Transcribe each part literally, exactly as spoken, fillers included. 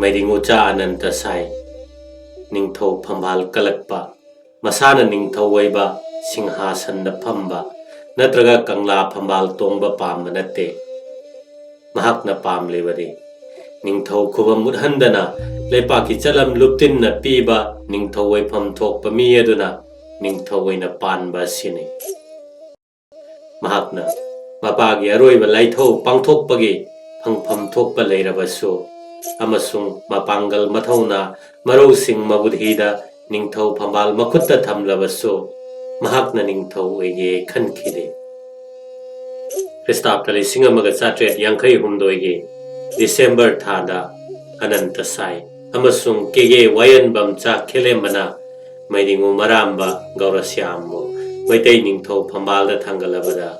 ꯃꯩꯔꯤꯉꯨꯆꯥ ꯑꯅꯟꯇ ꯁꯥꯏ꯫ ꯅꯤꯡꯊꯧ ꯐꯝꯕꯥꯜ ꯀꯜꯂꯛꯄ, ꯃꯁꯥꯅ ꯅꯤꯡꯊꯧ ꯑꯣꯏꯕ, ꯁꯤꯡꯍꯥꯁꯟꯗ ꯐꯝꯕ ꯅꯠꯇ꯭ꯔꯒ ꯀꯪꯂꯥ ꯐꯝꯕꯥꯜ ꯇꯣꯡꯕ ꯄꯥꯝꯕ ꯅꯠꯇꯦ꯫ ꯃꯍꯥꯛꯅ ꯄꯥꯝꯂꯤꯕꯗꯤ ꯅꯤꯡꯊꯧ ꯈꯨꯕꯝ ꯃꯨꯠꯍꯟꯗꯅ ꯂꯩꯄꯥꯛꯀꯤ ꯆꯠꯂꯝ ꯂꯨꯞꯇꯤꯟꯅ ꯄꯤꯕ ꯅꯤꯡꯊꯧ ꯑꯣꯏꯐꯝ ꯊꯣꯛꯄ ꯃꯤ ꯑꯗꯨꯅ ꯅꯤꯡꯊꯧ ꯑꯣꯏꯅ ꯄꯥꯟꯕ ꯑꯁꯤꯅꯤ꯫ ꯃꯍꯥꯛꯅ ꯃꯄꯥꯒꯤ ꯑꯔꯣꯏꯕ ꯂꯥꯏꯊꯧ ꯄꯥꯡꯊꯣꯛꯄꯒꯤ ꯐꯪꯐꯝ ꯊꯣꯛꯄ ꯂꯩꯔꯕꯁꯨ ꯑꯃꯁꯨꯡ ꯃꯄꯥꯡꯒꯜ ꯃꯊꯧꯅꯥ ꯃꯔꯧꯁꯤꯡ ꯃꯕꯨꯙꯤꯗ ꯅꯤꯡꯊꯧ ꯐꯝꯕꯥꯜ ꯃꯈꯨꯠꯇ ꯊꯝꯂꯕꯁꯨ ꯃꯍꯥꯛꯅ ꯅꯤꯡꯊꯧ ꯑꯣꯏꯒꯦ ꯈꯟꯈꯤꯗꯦ꯫ ꯈ꯭ꯔꯤꯁꯇꯥꯕꯇ ꯂꯤꯁꯤꯡ ꯑꯃꯒ ꯆꯥꯇ꯭ꯔꯦꯠ ꯌꯥꯡꯈꯩ ꯍꯨꯝꯗꯣꯏꯒꯤ ꯗꯤꯁꯦꯝꯕꯔ ꯊꯥꯗ ꯑꯅꯟꯇ ꯁꯥꯏ ꯑꯃꯁꯨꯡ ꯀꯦꯒꯦ ꯋꯥꯌꯦꯟꯕꯝꯆꯥ ꯈꯦꯂꯦꯝꯕꯅ ꯃꯩꯔꯤꯉꯨ ꯃꯔꯥꯝꯕ ꯒꯧꯔꯁ꯭ꯌꯥꯝꯕꯨ ꯃꯩꯇꯩ ꯅꯤꯡꯊꯧ ꯐꯝꯕꯥꯜꯗ ꯊꯥꯡꯒꯠꯂꯕꯗ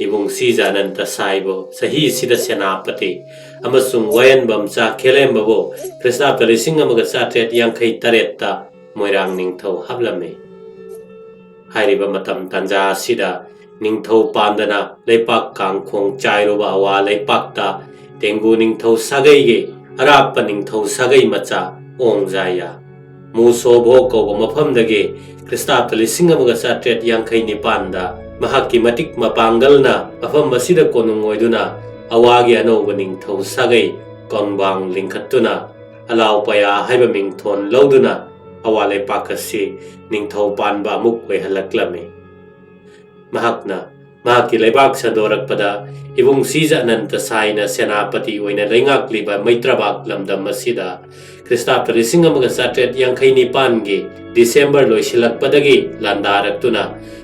ꯏꯕꯨꯡ ꯁꯤꯖ ꯑꯅꯟꯇ ꯁꯥꯏꯕꯨ ꯆꯍꯤꯁꯤꯗ ꯁꯦꯅꯥꯄꯇꯤ ꯑꯃꯁꯨꯡ ꯋꯥꯌꯦꯟꯕꯝꯆꯥ ꯈꯦꯂꯦꯝꯕꯕꯨ ꯈ꯭ꯔꯤꯁꯇꯥꯕꯇ ꯂꯤꯁꯤꯡ ꯑꯃꯒ ꯆꯥꯇ꯭ꯔꯦꯠ ꯌꯥꯡꯈꯩ ꯇꯔꯦꯠꯇ ꯃꯣꯏꯔꯥꯡ ꯅꯤꯡꯊꯧ ꯍꯥꯞꯂꯝꯃꯤ꯫ ꯍꯥꯏꯔꯤꯕ ꯃꯇꯝ ꯇꯥꯟꯖꯥ ꯑꯁꯤꯗ ꯅꯤꯡꯊꯧ ꯄꯥꯟꯗꯅ ꯂꯩꯄꯥꯛ ꯀꯥꯡꯈꯣꯡ ꯆꯥꯏꯔꯨꯕ ꯑꯋꯥ ꯂꯩꯄꯥꯛꯇ ꯇꯦꯡꯒꯨ ꯅꯤꯡꯊꯧ ꯁꯥꯒꯩꯒꯤ ꯑꯔꯥꯞꯄ ꯅꯤꯡꯊꯧ ꯁꯥꯒꯩ ꯃꯆꯥ ꯑꯣꯡꯖꯥꯌꯥ ꯃꯨꯁꯣꯚꯣ ꯀꯧꯕ ꯃꯐꯝꯗꯒꯤ ꯈ꯭ꯔꯤꯁꯇꯥꯕꯇ ꯂꯤꯁꯤꯡ ꯑꯃꯒ ꯆꯥꯇ꯭ꯔꯦꯠ ꯌꯥꯡꯈꯩ ꯅꯤꯄꯥꯟꯗ ꯃꯍꯥꯛꯀꯤ ꯃꯇꯤꯛ ꯃꯄꯥꯡꯒꯜꯅ ꯃꯐꯝ ꯑꯁꯤꯗ ꯀꯣꯅꯨꯡ ꯑꯣꯏꯗꯨꯅ ꯑꯋꯥꯒꯤ ꯑꯅꯧꯕ ꯅꯤꯡꯊꯧ ꯁꯥꯒꯩ ꯀꯣꯡꯕꯥꯡ ꯂꯤꯡꯈꯠꯇꯨꯅ ꯑꯂꯥꯎ ꯄꯌꯥ ꯍꯥꯏꯕ ꯃꯤꯡꯊꯣꯟ ꯂꯧꯗꯨꯅ ꯑꯋꯥ ꯂꯩꯄꯥꯛ ꯑꯁꯤ ꯅꯤꯡꯊꯧ ꯄꯥꯟꯕ ꯑꯃꯨꯛ ꯑꯣꯏꯍꯜꯂꯛꯂꯝꯃꯤ꯫ ꯃꯍꯥꯛꯅ ꯃꯍꯥꯛꯀꯤ ꯂꯩꯕꯥꯛ ꯁꯟꯗꯣꯔꯛꯄꯗ ꯏꯕꯨꯡ ꯁꯤꯖ ꯑꯅꯟꯇ ꯁꯥꯏꯅ ꯁꯦꯅꯥꯄꯇꯤ ꯑꯣꯏꯅ ꯂꯩꯉꯥꯛꯂꯤꯕ ꯃꯩꯇ꯭ꯔꯕꯥꯛ ꯂꯝꯗꯝ ꯑꯁꯤꯗ ꯈ꯭ꯔꯤꯁꯇꯥꯕꯇ ꯂꯤꯁꯤꯡ ꯑꯃꯒ ꯆꯥꯇ꯭ꯔꯦꯠ ꯌꯥꯡꯈꯩ ꯅꯤꯄꯥꯟꯒꯤ ꯗꯤꯁꯦꯝꯕꯔ ꯂꯣꯏꯁꯤꯜꯂꯛꯄꯗꯒꯤ ꯂꯥꯟꯗꯥꯔꯛꯇꯨꯅ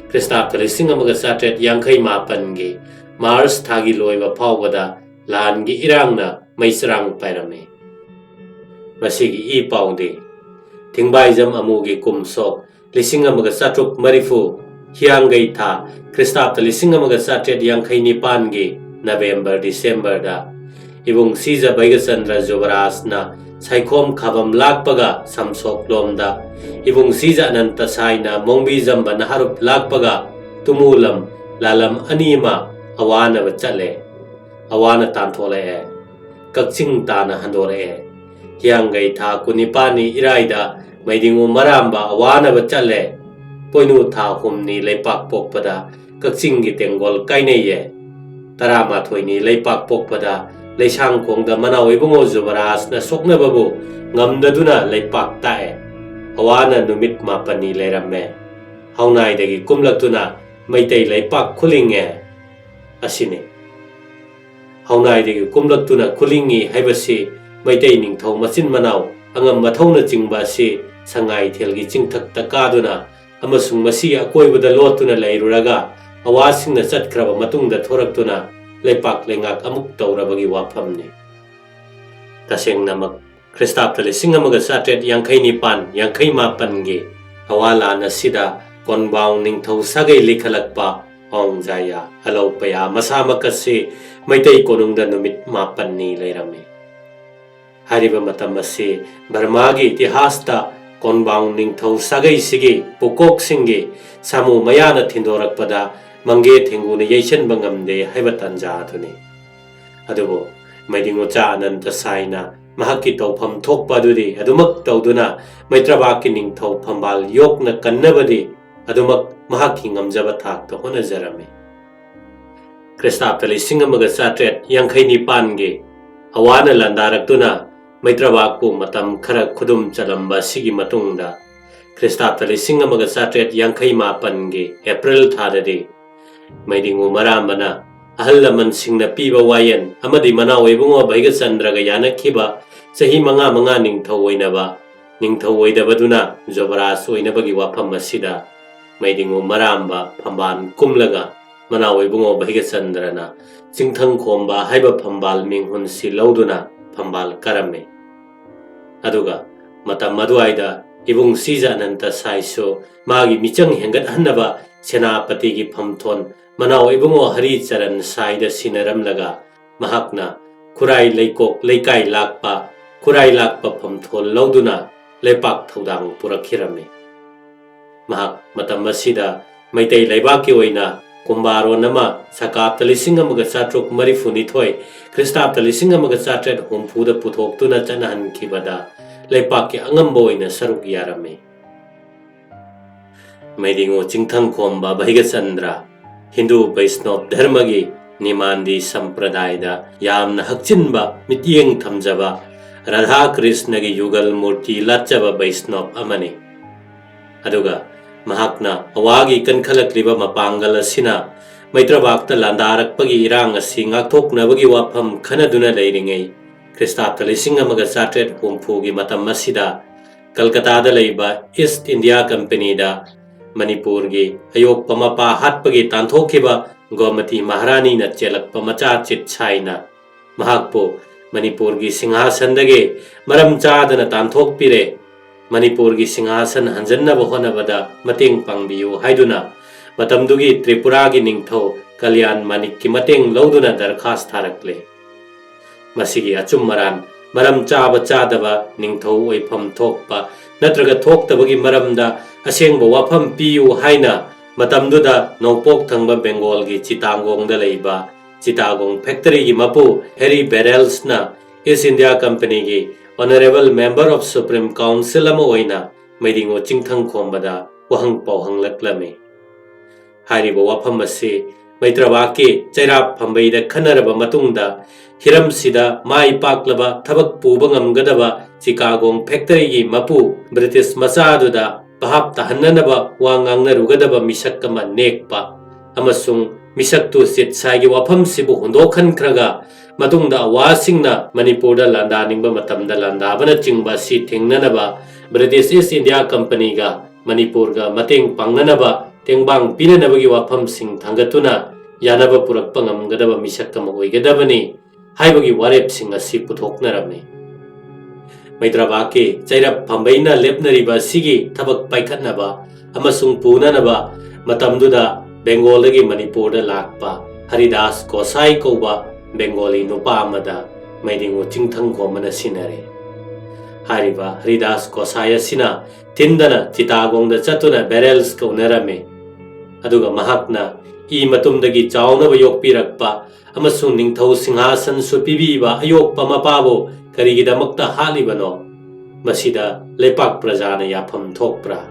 ꯈ꯭ꯔꯤꯁꯇꯥꯕꯇ ꯂꯤꯁꯤꯡ ꯑꯃꯒ ꯆꯥꯇ꯭ꯔꯦꯠ ꯌꯥꯡꯈꯩ ꯃꯥꯄꯟꯒꯤ ꯃꯥꯔꯆ ꯊꯥꯒꯤ ꯂꯣꯏꯕ ꯐꯥꯎꯕꯗ ꯂꯥꯟꯒꯤ ꯏꯔꯥꯡꯅ ꯃꯩ ꯆꯔꯥꯡ ꯄꯥꯏꯔꯝꯃꯤ꯫ ꯃꯁꯤꯒꯤ ꯏ ꯄꯥꯎꯗꯤ ꯊꯤꯡꯕꯥꯏꯖꯝ ꯑꯃꯨꯒꯤ ꯀꯨꯝꯁꯣꯛ ꯂꯤꯁꯤꯡ ꯑꯃꯒ ꯆꯥꯇ꯭ꯔꯨꯛ ꯃꯔꯤꯐꯨ, ꯍꯤꯌꯥꯡꯒꯩ ꯊꯥ, ꯈ꯭ꯔꯤꯁꯇꯥꯕꯇ ꯂꯤꯁꯤꯡ ꯑꯃꯒ ꯆꯥꯇ꯭ꯔꯦꯠ ꯌꯥꯡꯈꯩ ꯅꯤꯄꯥꯟꯒꯤ ꯅꯕꯦꯝꯕꯔ ꯗꯤꯁꯦꯝꯕꯔꯗ ꯏꯕꯨꯡ ꯁꯤꯖ ꯕꯩꯒꯆꯟꯗ꯭ꯔ ꯖꯨꯕꯔꯥꯖꯅ ꯁꯥꯏꯈꯣꯝ ꯈꯥꯕꯝ ꯂꯥꯛꯄꯒ ꯁꯝꯁꯣꯛꯂꯣꯝꯗ, ꯏꯕꯨꯡ ꯁꯤꯖ ꯑꯅꯟꯇ ꯁꯥꯏꯅ ꯃꯣꯡꯕꯤꯖꯝꯕ ꯅꯍꯥꯔꯨꯞ ꯂꯥꯛꯄꯒ ꯇꯨꯃꯨꯂꯝ ꯂꯥꯂꯝ ꯑꯅꯤꯃ ꯑꯋꯥꯅꯕ ꯆꯠꯂꯦ꯫ ꯑꯋꯥꯅ ꯇꯥꯟꯊꯣꯛꯂꯛꯑꯦ꯫ ꯀꯛꯆꯤꯡ ꯇꯥꯅ ꯍꯟꯗꯣꯔꯛꯑꯦ꯫ ꯍꯤꯌꯥꯡꯒꯩ ꯊꯥ ꯀꯨꯟꯅꯤꯄꯥꯟꯅꯤ ꯏꯔꯥꯏꯗ ꯃꯩꯗꯤꯡꯉꯨ ꯃꯔꯥꯝꯕ ꯑꯋꯥꯅꯕ ꯆꯠꯂꯦ꯫ ꯄꯣꯏꯅꯨ ꯊꯥ ꯍꯨꯝꯅꯤ ꯂꯩꯄꯥꯛ ꯄꯣꯛꯄꯗ ꯀꯛꯆꯤꯡꯒꯤ ꯇꯦꯡꯒꯣꯜ ꯀꯥꯏꯅꯩꯌꯦ꯫ ꯇꯔꯥꯃꯥꯊꯣꯏꯅꯤ ꯂꯩꯄꯥꯛ ꯄꯣꯛꯄꯗ ꯂꯩꯁꯥꯡꯈꯣꯡꯗ ꯃꯅꯥꯎ ꯏꯕꯨꯡꯉꯣ ꯖꯨꯕꯔꯥꯖꯅ ꯁꯣꯛꯅꯕꯕꯨ ꯉꯝꯗꯗꯨꯅ ꯂꯩꯄꯥꯛ ꯇꯥꯛꯑꯦ꯫ ꯑꯋꯥꯅ ꯅꯨꯃꯤꯠ ꯃꯥꯄꯟꯅꯤ ꯂꯩꯔꯝꯃꯦ꯫ ꯍꯧꯅꯥꯏꯗꯒꯤ ꯀꯨꯝꯂꯛꯇꯨꯅ ꯃꯩꯇꯩ ꯂꯩꯄꯥꯛ ꯈꯨꯂꯤꯡꯉꯦ ꯑꯁꯤꯅꯤ꯫ ꯍꯧꯅꯥꯏꯗꯒꯤ ꯀꯨꯝꯂꯛꯇꯨꯅ ꯈꯨꯂꯤꯡꯉꯤ ꯍꯥꯏꯕꯁꯤ ꯃꯩꯇꯩ ꯅꯤꯡꯊꯧ ꯃꯆꯤꯟ ꯃꯅꯥꯎ ꯑꯉꯝ ꯃꯊꯧꯅꯆꯤꯡꯕ ꯑꯁꯤ ꯁꯉꯥꯏꯊꯦꯜꯒꯤ ꯆꯤꯡꯊꯛꯇ ꯀꯥꯗꯨꯅ ꯑꯃꯁꯨꯡ ꯃꯁꯤꯒꯤ ꯑꯀꯣꯏꯕꯗ ꯂꯣꯠꯇꯨꯅ ꯂꯩꯔꯨꯔꯒ ꯑꯋꯥꯁꯤꯡꯅ ꯆꯠꯈ꯭ꯔꯕ ꯃꯇꯨꯡꯗ ꯊꯣꯔꯛꯇꯨꯅ ꯂꯩꯄꯥꯛ ꯂꯩꯉꯥꯛ ꯑꯃꯨꯛ ꯇꯧꯔꯕꯒꯤ ꯋꯥꯐꯝꯅꯤ꯫ ꯇꯁꯦꯡꯅꯃꯛ ꯈ꯭ꯔꯤꯁꯇꯥꯕꯇ ꯂꯤꯁꯤꯡ ꯑꯃꯒ ꯆꯥꯇ꯭ꯔꯦꯠ ꯌꯥꯡꯈꯩ ꯅꯤꯄꯥꯟ ꯌꯥꯡꯈꯩ ꯃꯥꯄꯟꯒꯤ ꯑꯋꯥ ꯂꯥꯟ ꯑꯁꯤꯗ ꯀꯣꯟꯕꯥꯎ ꯅꯤꯡꯊꯧ ꯁꯥꯒꯩ ꯂꯤꯈꯠꯂꯛꯄ ꯑꯣꯡꯖꯥꯌꯥ ꯑꯂꯧꯄꯌꯥ ꯃꯁꯥꯃꯛ ꯑꯁꯤ ꯃꯩꯇꯩ ꯀꯣꯅꯨꯡꯗ ꯅꯨꯃꯤꯠ ꯃꯥꯄꯟꯅꯤ ꯂꯩꯔꯝꯃꯤ꯫ ꯍꯥꯏꯔꯤꯕ ꯃꯇꯝ ꯑꯁꯤ ꯕꯔꯃꯥꯒꯤ ꯏꯇꯤꯍꯥꯁꯇ ꯀꯣꯟꯕꯥꯎ ꯅꯤꯡꯊꯧ ꯁꯥꯒꯩꯁꯤꯒꯤ ꯄꯨꯀꯣꯛꯁꯤꯡꯒꯤ ꯁꯥꯃꯨ ꯃꯌꯥꯅ ꯊꯤꯟꯗꯣꯔꯛꯄꯗ ꯃꯪꯒꯦ ꯊꯦꯡꯒꯨꯅ ꯌꯩꯁꯟꯕ ꯉꯝꯗꯦ ꯍꯥꯏꯕ ꯇꯥꯟꯖꯥ ꯑꯗꯨꯅꯤ꯫ ꯑꯗꯨꯕꯨ ꯃꯩꯗꯤꯡꯉꯨꯆꯥ ꯑꯅꯟꯇ ꯁꯥꯏꯅ ꯃꯍꯥꯛꯀꯤ ꯇꯧꯐꯝ ꯊꯣꯛꯄ ꯑꯗꯨꯗꯤ ꯑꯗꯨꯃꯛ ꯇꯧꯗꯨꯅ ꯃꯩꯇ꯭ꯔꯕꯥꯛꯀꯤ ꯅꯤꯡꯊꯧ ꯐꯝꯕꯥꯜ ꯌꯣꯛꯅ ꯀꯟꯅꯕꯗꯤ ꯑꯗꯨꯃꯛ ꯃꯍꯥꯛꯀꯤ ꯉꯝꯖꯕ ꯊꯥꯛꯇ ꯍꯣꯠꯅꯖꯔꯝꯃꯤ꯫ ꯈ꯭ꯔꯤꯁꯇꯥꯕꯇ ꯂꯤꯁꯤꯡ ꯑꯃꯒ ꯆꯥꯇ꯭ꯔꯦꯠ ꯌꯥꯡꯈꯩ ꯅꯤꯄꯥꯟꯒꯤ ꯑꯋꯥꯅ ꯂꯥꯟꯗꯥꯔꯛꯇꯨꯅ ꯃꯩꯇ꯭ꯔꯕꯥꯛꯄꯨ ꯃꯇꯝ ꯈꯔ ꯈꯨꯗꯨꯝ ꯆꯜꯂꯝꯕ ꯑꯁꯤꯒꯤ ꯃꯇꯨꯡꯗ ꯈ꯭ꯔꯤꯁꯇꯥꯕꯇ ꯂꯤꯁꯤꯡ ꯑꯃꯒ ꯆꯥꯇ꯭ꯔꯦꯠ ꯌꯥꯡꯈꯩ ꯃꯥꯄꯟꯒꯤ ꯑꯦꯄ꯭ꯔꯤꯜ ꯊꯥꯗꯗꯤ ꯃꯩꯗꯤꯡꯉꯨ ꯃꯔꯥꯝꯕꯅ ꯑꯍꯜ ꯂꯃꯟꯁꯤꯡꯅ ꯄꯤꯕ ꯋꯥꯌꯦꯜ ꯑꯃꯗꯤ ꯃꯅꯥꯎ ꯏꯕꯨꯡꯉꯣ ꯚꯩꯒꯆꯟꯗ꯭ꯔꯒ ꯌꯥꯅꯈꯤꯕ ꯆꯍꯤ ꯃꯉꯥ ꯃꯉꯥ ꯅꯤꯡꯊꯧ ꯑꯣꯏꯅꯕ, ꯅꯤꯡꯊꯧ ꯑꯣꯏꯗꯕꯗꯨꯅ ꯖꯣꯕꯔꯥꯖ ꯑꯣꯏꯅꯕꯒꯤ ꯋꯥꯐꯝ ꯑꯁꯤꯗ ꯃꯩꯗꯤꯡꯉꯨ ꯃꯔꯥꯝꯕ ꯐꯝꯕꯥꯜ ꯀꯨꯝꯂꯒ ꯃꯅꯥꯎ ꯏꯕꯨꯡꯉꯣ ꯚꯩꯒꯆꯟꯗ꯭ꯔꯅ ꯆꯤꯡꯊꯪ ꯈꯣꯝꯕ ꯍꯥꯏꯕ ꯐꯝꯕꯥꯜ ꯃꯤꯡꯍꯨꯟꯁꯤ ꯂꯧꯗꯨꯅ ꯐꯝꯕꯥꯜ ꯀꯥꯔꯝꯃꯤ꯫ ꯑꯗꯨꯒ ꯃꯇꯝ ꯑꯗꯨꯋꯥꯏꯗ ꯏꯕꯨꯡ ꯁꯤꯖ ꯑꯅꯟꯇ ꯁꯥꯏꯁꯨ ꯃꯥꯒꯤ ꯃꯤꯆꯪ ꯍꯦꯟꯒꯠꯍꯟꯅꯕ ꯁꯦꯅꯥꯄꯇꯤꯒꯤ ꯐꯝꯊꯣꯟ ꯃꯅꯥꯎ ꯏꯕꯨꯡꯉꯣ ꯍꯔꯤꯆꯔꯟ ꯁꯥꯏꯗ ꯁꯤꯟꯅꯔꯝꯂꯒ ꯃꯍꯥꯛꯅ ꯈꯨꯔꯥꯏ ꯂꯩꯀꯣꯛ ꯂꯩꯀꯥꯏ ꯂꯥꯛꯄ, ꯈꯨꯔꯥꯏ ꯂꯥꯛꯄ ꯐꯝꯊꯣꯟ ꯂꯧꯗꯨꯅ ꯂꯩꯄꯥꯛ ꯊꯧꯗꯥꯡ ꯄꯨꯔꯛꯈꯤꯔꯝꯃꯤ꯫ ꯃꯍꯥꯛ ꯃꯇꯝ ꯑꯁꯤꯗ ꯃꯩꯇꯩ ꯂꯩꯕꯥꯛꯀꯤ ꯑꯣꯏꯅ ꯀꯨꯝꯕꯥꯔꯣꯟ ꯑꯃ ꯁꯀꯥꯞꯇ ꯂꯤꯁꯤꯡ ꯑꯃꯒ ꯆꯥꯇ꯭ꯔꯨꯛ ꯃꯔꯤꯐꯨꯅꯤꯊꯣꯏ, ꯈ꯭ꯔꯤꯁꯇꯥꯞꯇ ꯂꯤꯁꯤꯡ ꯑꯃꯒ ꯆꯥꯇ꯭ꯔꯦꯠ ꯍꯨꯝꯐꯨꯗ ꯄꯨꯊꯣꯛꯇꯨꯅ ꯆꯠꯅꯍꯟꯈꯤꯕꯗ ꯂꯩꯄꯥꯛꯀꯤ ꯑꯉꯝꯕ ꯑꯣꯏꯅ ꯁꯔꯨꯛ ꯌꯥꯔꯝꯃꯤ꯫ ꯃꯩꯗꯤꯉꯨ ꯆꯤꯡꯊꯪꯈꯣꯝꯕ ꯚꯩꯒꯆꯟꯗ꯭ꯔ, ꯍꯤꯟꯗꯨ ꯕꯩꯁꯅꯣꯞ ꯙꯔꯃꯒꯤ ꯅꯤꯃꯥꯟꯗꯤ ꯁꯝꯄ꯭ꯔꯗꯥꯏꯗ ꯌꯥꯝꯅ ꯍꯛꯆꯤꯟꯕ ꯃꯤꯠꯌꯦꯡ ꯊꯝꯖꯕ ꯔꯥꯙꯥ ꯀ꯭ꯔꯤꯁꯅꯒꯤ ꯌꯨꯒꯜ ꯃꯨꯔꯇꯤ ꯂꯥꯠꯆꯕ ꯕꯩꯁꯅꯣꯞ ꯑꯃꯅꯤ꯫ ꯑꯗꯨꯒ ꯃꯍꯥꯛꯅ ꯑꯋꯥꯒꯤ ꯀꯟꯈꯠꯂꯛꯂꯤꯕ ꯃꯄꯥꯡꯒꯜ ꯑꯁꯤꯅ ꯃꯩꯇ꯭ꯔꯕꯥꯛꯇ ꯂꯥꯟꯗꯥꯔꯛꯄꯒꯤ ꯏꯔꯥꯡ ꯑꯁꯤ ꯉꯥꯛꯊꯣꯛꯅꯕꯒꯤ ꯋꯥꯐꯝ ꯈꯟꯅꯗꯨꯅ ꯂꯩꯔꯤꯉꯩ, ꯈ꯭ꯔꯤꯁꯇꯥꯞꯇ ꯂꯤꯁꯤꯡ ꯑꯃꯒ ꯆꯥꯇ꯭ꯔꯦꯠ ꯍꯨꯝꯐꯨꯒꯤ ꯃꯇꯝ ꯑꯁꯤꯗ ꯀꯜꯀꯇꯥꯗ ꯂꯩꯕ ꯏꯁ꯭ꯠ ꯏꯟꯗꯤꯌꯥ ꯀꯝꯄꯦꯅꯤꯗ ꯃꯅꯤꯄꯨꯔꯒꯤ ꯑꯌꯣꯛꯄ ꯃꯄꯥ ꯍꯥꯠꯄꯒꯤ ꯇꯥꯟꯊꯣꯛꯈꯤꯕ ꯒꯣꯃꯇꯤ ꯃꯍꯥꯔꯥꯅꯤꯅ ꯆꯦꯜꯂꯛꯄ ꯃꯆꯥ ꯆꯤꯠꯁꯥꯏꯅ ꯃꯍꯥꯛꯄꯨ ꯃꯅꯤꯄꯨꯔꯒꯤ ꯁꯤꯡꯍꯥꯁꯟꯗꯒꯤ ꯃꯔꯝ ꯆꯥꯗꯅ ꯇꯥꯟꯊꯣꯛꯄꯤꯔꯦ꯫ ꯃꯅꯤꯄꯨꯔꯒꯤ ꯁꯤꯡꯍꯥꯁꯟ ꯍꯟꯖꯟꯅꯕ ꯍꯣꯠꯅꯕꯗ ꯃꯇꯦꯡ ꯄꯥꯡꯕꯤꯌꯨ ꯍꯥꯏꯗꯨꯅ ꯃꯇꯝꯗꯨꯒꯤ ꯇ꯭ꯔꯤꯄꯨꯔꯥꯒꯤ ꯅꯤꯡꯊꯧ ꯀꯂꯤꯌꯥꯟ ꯃꯥꯅꯤꯛꯀꯤ ꯃꯇꯦꯡ ꯂꯧꯗꯨꯅ ꯗꯔꯈꯥꯁ ꯊꯥꯔꯛꯂꯦ꯫ ꯃꯁꯤꯒꯤ ꯑꯆꯨꯝ ꯑꯔꯥꯟ, ꯃꯔꯝ ꯆꯥꯕ ꯆꯥꯗꯕ, ꯅꯤꯡꯊꯧ ꯑꯣꯏꯐꯝ ꯊꯣꯛꯄ ꯅꯠꯇ꯭ꯔꯒ ꯊꯣꯛꯇꯕꯒꯤ ꯃꯔꯝꯗ ꯑꯁꯦꯡꯕ ꯋꯥꯐꯝ ꯄꯤꯌꯨ ꯍꯥꯏꯅ ꯃꯇꯝꯗꯨꯗ ꯅꯣꯡꯄꯣꯛ ꯊꯪꯕ ꯕꯦꯡꯒꯣꯜꯒꯤ ꯆꯤꯇꯥꯒꯣꯡꯗ ꯂꯩꯕ ꯆꯤꯇꯥꯒꯣꯡ ꯐꯦꯛꯇꯔꯤꯒꯤ ꯃꯄꯨ ꯍꯦꯔꯤ ꯕꯦꯔꯦꯜꯁꯅ ꯏꯁ꯭ꯠ ꯏꯟꯗꯤꯌꯥ ꯀꯝꯄꯦꯅꯤꯒꯤ Honourable Member of Supreme Council ꯑꯃ ꯑꯣꯏꯅ ꯃꯩꯗꯤꯉꯨ ꯆꯤꯡꯊꯪꯈꯣꯝꯕꯗ ꯋꯥꯍꯪ ꯄꯥꯎꯍꯪꯂꯛꯂꯝꯃꯤ꯫ ꯍꯥꯏꯔꯤꯕ ꯋꯥꯐꯝ ꯑꯁꯤ ꯃꯩꯇ꯭ꯔꯕꯥꯛꯀꯤ ꯆꯩꯔꯥꯞ ꯐꯝꯕꯩꯗ ꯈꯟꯅꯔꯕ ꯃꯇꯨꯡꯗ, ꯍꯤꯔꯝꯁꯤꯗ ꯃꯥꯏ ꯄꯥꯛꯂꯕ ꯊꯕꯛ ꯄꯨꯕ ꯉꯝꯒꯗꯕ ꯆꯤꯀꯥꯒꯣꯡ ꯐꯦꯛꯇꯔꯤꯒꯤ ꯃꯄꯨ ꯕ꯭ꯔꯤꯇꯤꯁ ꯃꯆꯥꯗꯨꯗ ꯚꯥꯞ ꯇꯥꯍꯟꯅꯅꯕ ꯋꯥ ꯉꯥꯡꯅꯔꯨꯒꯗꯕ ꯃꯤꯁꯛ ꯑꯃ ꯅꯦꯛꯄ ꯑꯃꯁꯨꯡ ꯃꯤꯁꯛꯇꯨ ꯆꯤꯠꯁꯥꯏꯒꯤ ꯋꯥꯐꯝꯁꯤꯕꯨ ꯍꯨꯟꯗꯣꯛꯍꯟꯈ꯭ꯔꯒ ꯃꯇꯨꯡꯗ ꯑꯋꯥꯁꯤꯡꯅ ꯃꯅꯤꯄꯨꯔꯗ ꯂꯥꯟꯗꯥꯅꯤꯡꯕ ꯃꯇꯝꯗ ꯂꯥꯟꯗꯥꯕꯅꯆꯤꯡꯕ ꯑꯁꯤ ꯊꯤꯡꯅꯅꯕ ꯕ꯭ꯔꯤꯇꯤꯁ ꯏꯁ꯭ꯠ ꯏꯟꯗꯤꯌꯥ ꯀꯝꯄꯦꯅꯤꯒ ꯃꯅꯤꯄꯨꯔꯒ ꯃꯇꯦꯡ ꯄꯥꯡꯅꯅꯕ ꯇꯦꯡꯕꯥꯡ ꯄꯤꯅꯅꯕꯒꯤ ꯋꯥꯐꯝꯁꯤꯡ ꯊꯥꯡꯒꯠꯇꯨꯅ ꯌꯥꯅꯕ ꯄꯨꯔꯛꯄ ꯉꯝꯒꯗꯕ ꯃꯤꯁꯛ ꯑꯃ ꯑꯣꯏꯒꯗꯕꯅꯤ ꯍꯥꯏꯕꯒꯤ ꯋꯥꯔꯦꯞꯁꯤꯡ ꯑꯁꯤ ꯄꯨꯊꯣꯛꯅꯔꯝꯃꯤ꯫ ꯃꯩꯇ꯭ꯔꯕꯥꯛꯀꯤ ꯆꯩꯔꯞ ꯐꯝꯕꯩꯅ ꯂꯦꯞꯅꯔꯤꯕ ꯑꯁꯤꯒꯤ ꯊꯕꯛ ꯄꯥꯏꯈꯠꯅꯕ ꯑꯃꯁꯨꯡ ꯄꯨꯅꯅꯕ ꯃꯇꯝꯗꯨꯗ ꯕꯦꯡꯒꯣꯜꯗꯒꯤ ꯃꯅꯤꯄꯨꯔꯗ ꯂꯥꯛꯄ ꯍꯔꯤꯗꯥꯁ ꯒꯣꯁꯥꯏ ꯀꯧꯕ ꯕꯦꯡꯒꯣꯂꯤ ꯅꯨꯄꯥ ꯑꯃꯗ ꯃꯩꯗꯤꯉꯨ ꯆꯤꯡꯊꯪꯈꯣꯝꯕꯅ ꯁꯤꯟꯅꯔꯦ꯫ ꯍꯥꯏꯔꯤꯕ ꯍꯔꯤꯗꯥꯁ ꯒꯣꯁꯥꯏ ꯑꯁꯤꯅ ꯊꯤꯟꯗꯅ ꯆꯤꯇꯥꯒꯣꯡꯗ ꯆꯠꯇꯨꯅ ꯕꯦꯔꯦꯜꯁꯀ ꯎꯅꯔꯝꯃꯤ꯫ ꯑꯗꯨꯒ ꯃꯍꯥꯛꯅ ꯏ ꯃꯇꯨꯝꯗꯒꯤ ꯆꯥꯎꯅꯕ ꯌꯣꯛꯄꯤꯔꯛꯄ ꯑꯃꯁꯨꯡ ꯅꯤꯡꯊꯧ ꯁꯤꯡꯍꯥꯁꯟꯁꯨ ꯄꯤꯕꯤꯕ ꯑꯌꯣꯛꯄ ꯃꯄꯥꯕꯨ ꯀꯔꯤꯒꯤꯗꯃꯛꯇ ꯍꯥꯠꯂꯤꯕꯅꯣ? ꯃꯁꯤꯗ ꯂꯩꯄꯥꯛ ꯄ꯭ꯔꯖꯥꯅ ꯌꯥꯐꯝ ꯊꯣꯛꯄ꯭ꯔꯥ?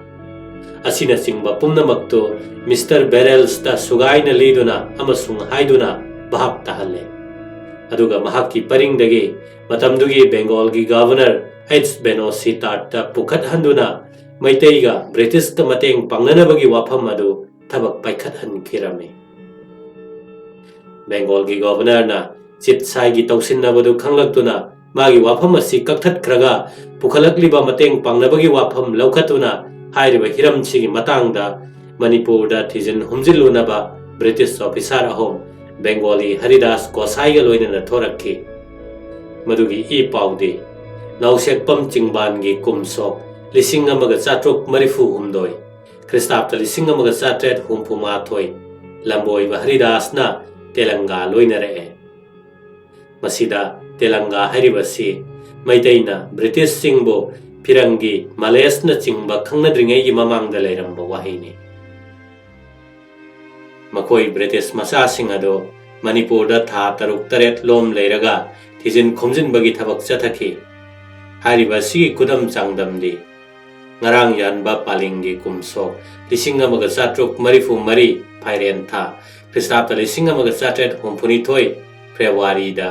ꯑꯁꯤꯅꯆꯤꯡꯕ ꯄꯨꯝꯅꯃꯛꯇꯨ ꯃꯤꯁꯇꯔ ꯕꯦꯔꯦꯜꯁꯇ ꯁꯨꯒꯥꯏꯅ ꯂꯤꯗꯨꯅ ꯑꯃꯁꯨꯡ ꯍꯥꯏꯗꯨꯅ ꯚꯥꯞ ꯇꯥꯍꯜꯂꯦ꯫ ꯑꯗꯨꯒ ꯃꯍꯥꯛꯀꯤ ꯄꯔꯤꯡꯗꯒꯤ ꯃꯇꯝꯗꯨꯒꯤ ꯕꯦꯡꯒꯣꯜꯒꯤ ꯒꯚꯔꯅꯔ ꯑꯩꯆ ꯕꯦꯅꯣꯁꯤ ꯇꯥꯠꯇ ꯄꯨꯈꯠꯍꯟꯗꯨꯅ ꯃꯩꯇꯩꯒ ꯕ꯭ꯔꯤꯇꯤꯁꯀ ꯃꯇꯦꯡ ꯄꯥꯡꯅꯅꯕꯒꯤ ꯋꯥꯐꯝ ꯑꯗꯨ ꯊꯕꯛ ꯄꯥꯏꯈꯠꯍꯟꯈꯤꯔꯝꯃꯤ꯫ ꯕꯦꯡꯒꯣꯜꯒꯤ ꯒꯣꯚꯔꯅꯔꯅ ꯆꯤꯠꯁꯥꯏꯒꯤ ꯇꯧꯁꯤꯟꯅꯕꯗꯨ ꯈꯪꯂꯛꯇꯨꯅ ꯃꯥꯒꯤ ꯋꯥꯐꯝ ꯑꯁꯤ ꯀꯛꯊꯠꯈ꯭ꯔꯒ ꯄꯨꯈꯠꯂꯛꯂꯤꯕ ꯃꯇꯦꯡ ꯄꯥꯡꯅꯕꯒꯤ ꯋꯥꯐꯝ ꯂꯧꯈꯠꯇꯨꯅ ꯍꯥꯏꯔꯤꯕ ꯍꯤꯔꯝꯁꯤꯒꯤ ꯃꯇꯥꯡꯗ ꯃꯅꯤꯄꯨꯔꯗ ꯊꯤꯖꯤꯟ ꯍꯨꯝꯖꯤꯜꯂꯨꯅꯕ ꯕ꯭ꯔꯤꯇꯤꯁ ꯑꯣꯐꯤꯁꯥꯔ ꯑꯍꯨꯝ ꯕꯦꯡꯒꯣꯂꯤ ꯍꯔꯤꯗꯥꯁ ꯒꯣꯁꯥꯏꯒ ꯂꯣꯏꯅꯅ ꯊꯣꯔꯛꯈꯤ꯫ ꯃꯗꯨꯒꯤ ꯏ ꯄꯥꯎꯗꯤ ꯅꯥꯎꯁꯦꯛꯄꯝ ꯆꯤꯡꯕꯥꯟꯒꯤ ꯀꯨꯝꯁꯣꯛ ꯂꯤꯁꯤꯡ ꯑꯃꯒ ꯆꯥꯇ꯭ꯔꯨꯛ ꯃꯔꯤꯐꯨ ꯍꯨꯝꯗꯣꯏ, ꯈ꯭ꯔꯤꯁꯇꯥꯕꯇ ꯂꯤꯁꯤꯡ ꯑꯃꯒ ꯆꯥꯇ꯭ꯔꯦꯠ ꯍꯨꯝꯐꯨ ꯃꯥꯊꯣꯏ, ꯂꯝꯕꯣꯏꯕ ꯍꯔꯤꯗꯥꯁꯅ ꯇꯦꯂꯪꯒꯥ ꯂꯣꯏꯅꯔꯛꯑꯦ꯫ ꯃꯁꯤꯗ ꯇꯦꯂꯪꯒꯥ ꯍꯥꯏꯔꯤꯕꯁꯤ ꯃꯩꯇꯩꯅ ꯕ꯭ꯔꯤꯇꯤꯁꯁꯤꯡꯕꯨ ꯐꯤꯔꯪꯒꯤ ꯃꯂꯦꯁꯅꯆꯤꯡꯕ ꯈꯪꯅꯗ꯭ꯔꯤꯉꯩꯒꯤ ꯃꯃꯥꯡꯗ ꯂꯩꯔꯝꯕ ꯋꯥꯍꯩꯅꯤ꯫ ꯃꯈꯣꯏ ꯕ꯭ꯔꯤꯇꯤꯁ ꯃꯆꯥꯁꯤꯡ ꯑꯗꯨ ꯃꯅꯤꯄꯨꯔꯗ ꯊꯥ ꯇꯔꯨꯛ ꯇꯔꯦꯠ ꯂꯣꯝ ꯂꯩꯔꯒ ꯊꯤꯖꯤꯟ ꯈꯣꯝꯖꯤꯟꯕꯒꯤ ꯊꯕꯛ ꯆꯠꯊꯈꯤ꯫ ꯍꯥꯏꯔꯤꯕ ꯑꯁꯤꯒꯤ ꯈꯨꯗꯝ ꯆꯥꯡꯗꯝꯗꯤ ꯉꯔꯥꯡ ꯌꯥꯟꯕ ꯄꯥꯂꯤꯡꯒꯤ ꯀꯨꯝꯁꯣꯛ ꯂꯤꯁꯤꯡ ꯑꯃꯒ ꯆꯥꯇ꯭ꯔꯨꯛ ꯃꯔꯤꯐꯨ ꯃꯔꯤ ꯐꯥꯏꯔꯦꯟ ꯊꯥ, ꯈ꯭ꯔꯤꯁꯇꯥꯕꯇ ꯂꯤꯁꯤꯡ ꯑꯃꯒ ꯆꯥꯇ꯭ꯔꯦꯠ ꯍꯨꯝꯐꯨꯅꯤꯊꯣꯏ ꯐꯦꯕ꯭ꯔꯨꯋꯥꯔꯤꯗ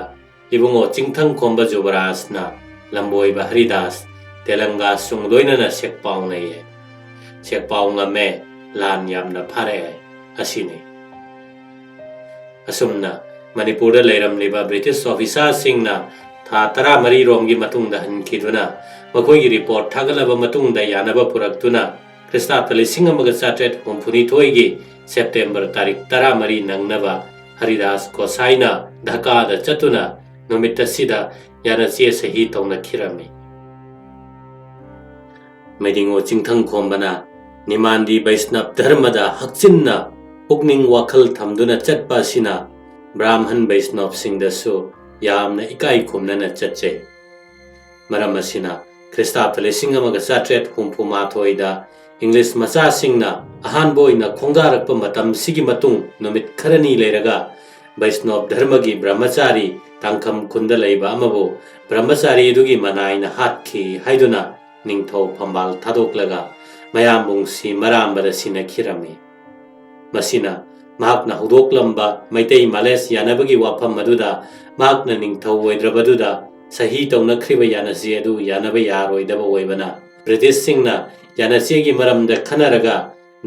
ꯏꯕꯨꯡꯉꯣ ꯆꯤꯡꯊꯪꯈꯣꯝꯕ ꯖꯨꯕꯔꯥꯖꯅ ꯂꯝꯕꯣꯏꯕ ꯍꯔꯤꯗꯥꯁ ꯇꯦꯂꯪꯒꯥ ꯁꯨꯡ ꯂꯣꯏꯅꯅ ꯁꯦꯛꯄꯥꯎꯅꯩꯌꯦ꯫ ꯁꯦꯛꯄꯥꯎ ꯉꯝꯃꯦ, ꯂꯥꯟ ꯌꯥꯝꯅ ꯐꯥꯔꯛꯑꯦ ꯑꯁꯤꯅꯤ꯫ ꯑꯁꯨꯝꯅ ꯃꯅꯤꯄꯨꯔꯗ ꯂꯩꯔꯝꯂꯤꯕ ꯕ꯭ꯔꯤꯇꯤꯁ ꯑꯣꯐꯤꯁꯥꯔꯁꯤꯡꯅ ꯊꯥ ꯇꯔꯥꯃꯔꯤ ꯔꯣꯝꯒꯤ ꯃꯇꯨꯡꯗ ꯍꯟꯈꯤꯗꯨꯅ ꯃꯈꯣꯏꯒꯤ ꯔꯤꯄꯣꯔꯠ ꯊꯥꯒꯠꯂꯕ ꯃꯇꯨꯡꯗ ꯌꯥꯅꯕ ꯄꯨꯔꯛꯇꯨꯅ ꯈ꯭ꯔꯤꯁꯇꯥꯕꯇ ꯂꯤꯁꯤꯡ ꯑꯃꯒ ꯆꯥꯇ꯭ꯔꯦꯠ ꯍꯨꯝꯐꯨꯅꯤꯊꯣꯏꯒꯤ ꯁꯦꯞꯇꯦꯝꯕꯔ ꯇꯥꯔꯤꯛ ꯇꯔꯥꯃꯔꯤ ꯅꯪꯅꯕ ꯍꯔꯤꯗꯥꯁ ꯒꯣꯁꯥꯏꯅ ꯙꯀꯥꯗ ꯆꯠꯇꯨꯅ ꯅꯨꯃꯤꯠ ꯑꯁꯤꯗ ꯌꯥꯅꯆꯦ ꯁꯍꯤ ꯇꯧꯅꯈꯤꯔꯝꯃꯤ꯫ ꯃꯩꯗꯤꯡꯉꯨ ꯆꯤꯡꯊꯪꯈꯣꯝꯕꯅ ꯅꯤꯃꯥꯟꯗꯤ ꯕꯩꯁꯅꯕ ꯙꯔꯃꯗ ꯍꯛꯆꯤꯟꯅ ꯄꯨꯛꯅꯤꯡ ꯋꯥꯈꯜ ꯊꯝꯗꯨꯅ ꯆꯠꯄ ꯑꯁꯤꯅ ꯕ꯭ꯔꯥꯍꯃꯟ ꯕꯩꯁꯅꯕꯁꯤꯡꯗꯁꯨ ꯌꯥꯝꯅ ꯏꯀꯥꯏ ꯈꯨꯝꯅꯅ ꯆꯠꯆꯩ꯫ ꯃꯔꯝ ꯑꯁꯤꯅ ꯈ꯭ꯔꯤꯁꯇꯥꯕꯇ ꯂꯤꯁꯤꯡ ꯑꯃꯒ ꯆꯥꯇ꯭ꯔꯦꯠ ꯍꯨꯝꯐꯨ ꯃꯥꯊꯣꯏꯗ ꯏꯪꯂꯤꯁ ꯃꯆꯥꯁꯤꯡꯅ ꯑꯍꯥꯟꯕ ꯑꯣꯏꯅ ꯈꯣꯡꯗꯥꯔꯛꯄ ꯃꯇꯝꯁꯤꯒꯤ ꯃꯇꯨꯡ ꯅꯨꯃꯤꯠ ꯈꯔꯅꯤ ꯂꯩꯔꯒ ꯕꯩꯁꯅꯣꯞ ꯙꯔꯃꯒꯤ ꯕ꯭ꯔꯍꯃꯆꯥꯔꯤ ꯇꯥꯡꯈꯝ ꯈꯨꯟꯗ ꯂꯩꯕ ꯑꯃꯕꯨ ꯕ꯭ꯔꯍꯃꯆꯥꯔꯤ ꯑꯗꯨꯒꯤ ꯃꯅꯥꯏꯅ ꯍꯥꯠꯈꯤ ꯍꯥꯏꯗꯨꯅ ꯅꯤꯡꯊꯧ ꯐꯝꯕꯥꯜ ꯊꯥꯗꯣꯛꯂꯒ ꯃꯌꯥꯝꯕꯨꯡꯁꯤ ꯃꯔꯥꯝꯕꯗ ꯁꯤꯟꯅꯈꯤꯔꯝꯃꯤ꯫ ꯃꯁꯤꯅ ꯃꯍꯥꯛꯅ ꯍꯧꯗꯣꯛꯂꯝꯕ ꯃꯩꯇꯩ ꯃꯥꯂꯦꯁ ꯌꯥꯅꯕꯒꯤ ꯋꯥꯐꯝ ꯑꯗꯨꯗ ꯃꯍꯥꯛꯅ ꯅꯤꯡꯊꯧ ꯑꯣꯏꯗ꯭ꯔꯕꯗꯨꯗ ꯁꯍꯤ ꯇꯧꯅꯈ꯭ꯔꯤꯕ ꯌꯥꯅꯆꯦ ꯑꯗꯨ ꯌꯥꯅꯕ ꯌꯥꯔꯣꯏꯗꯕ ꯑꯣꯏꯕꯅ ꯕ꯭ꯔꯤꯇꯤꯁꯁꯤꯡꯅ ꯌꯥꯅꯆꯦꯒꯤ ꯃꯔꯝꯗ ꯈꯟꯅꯔꯒ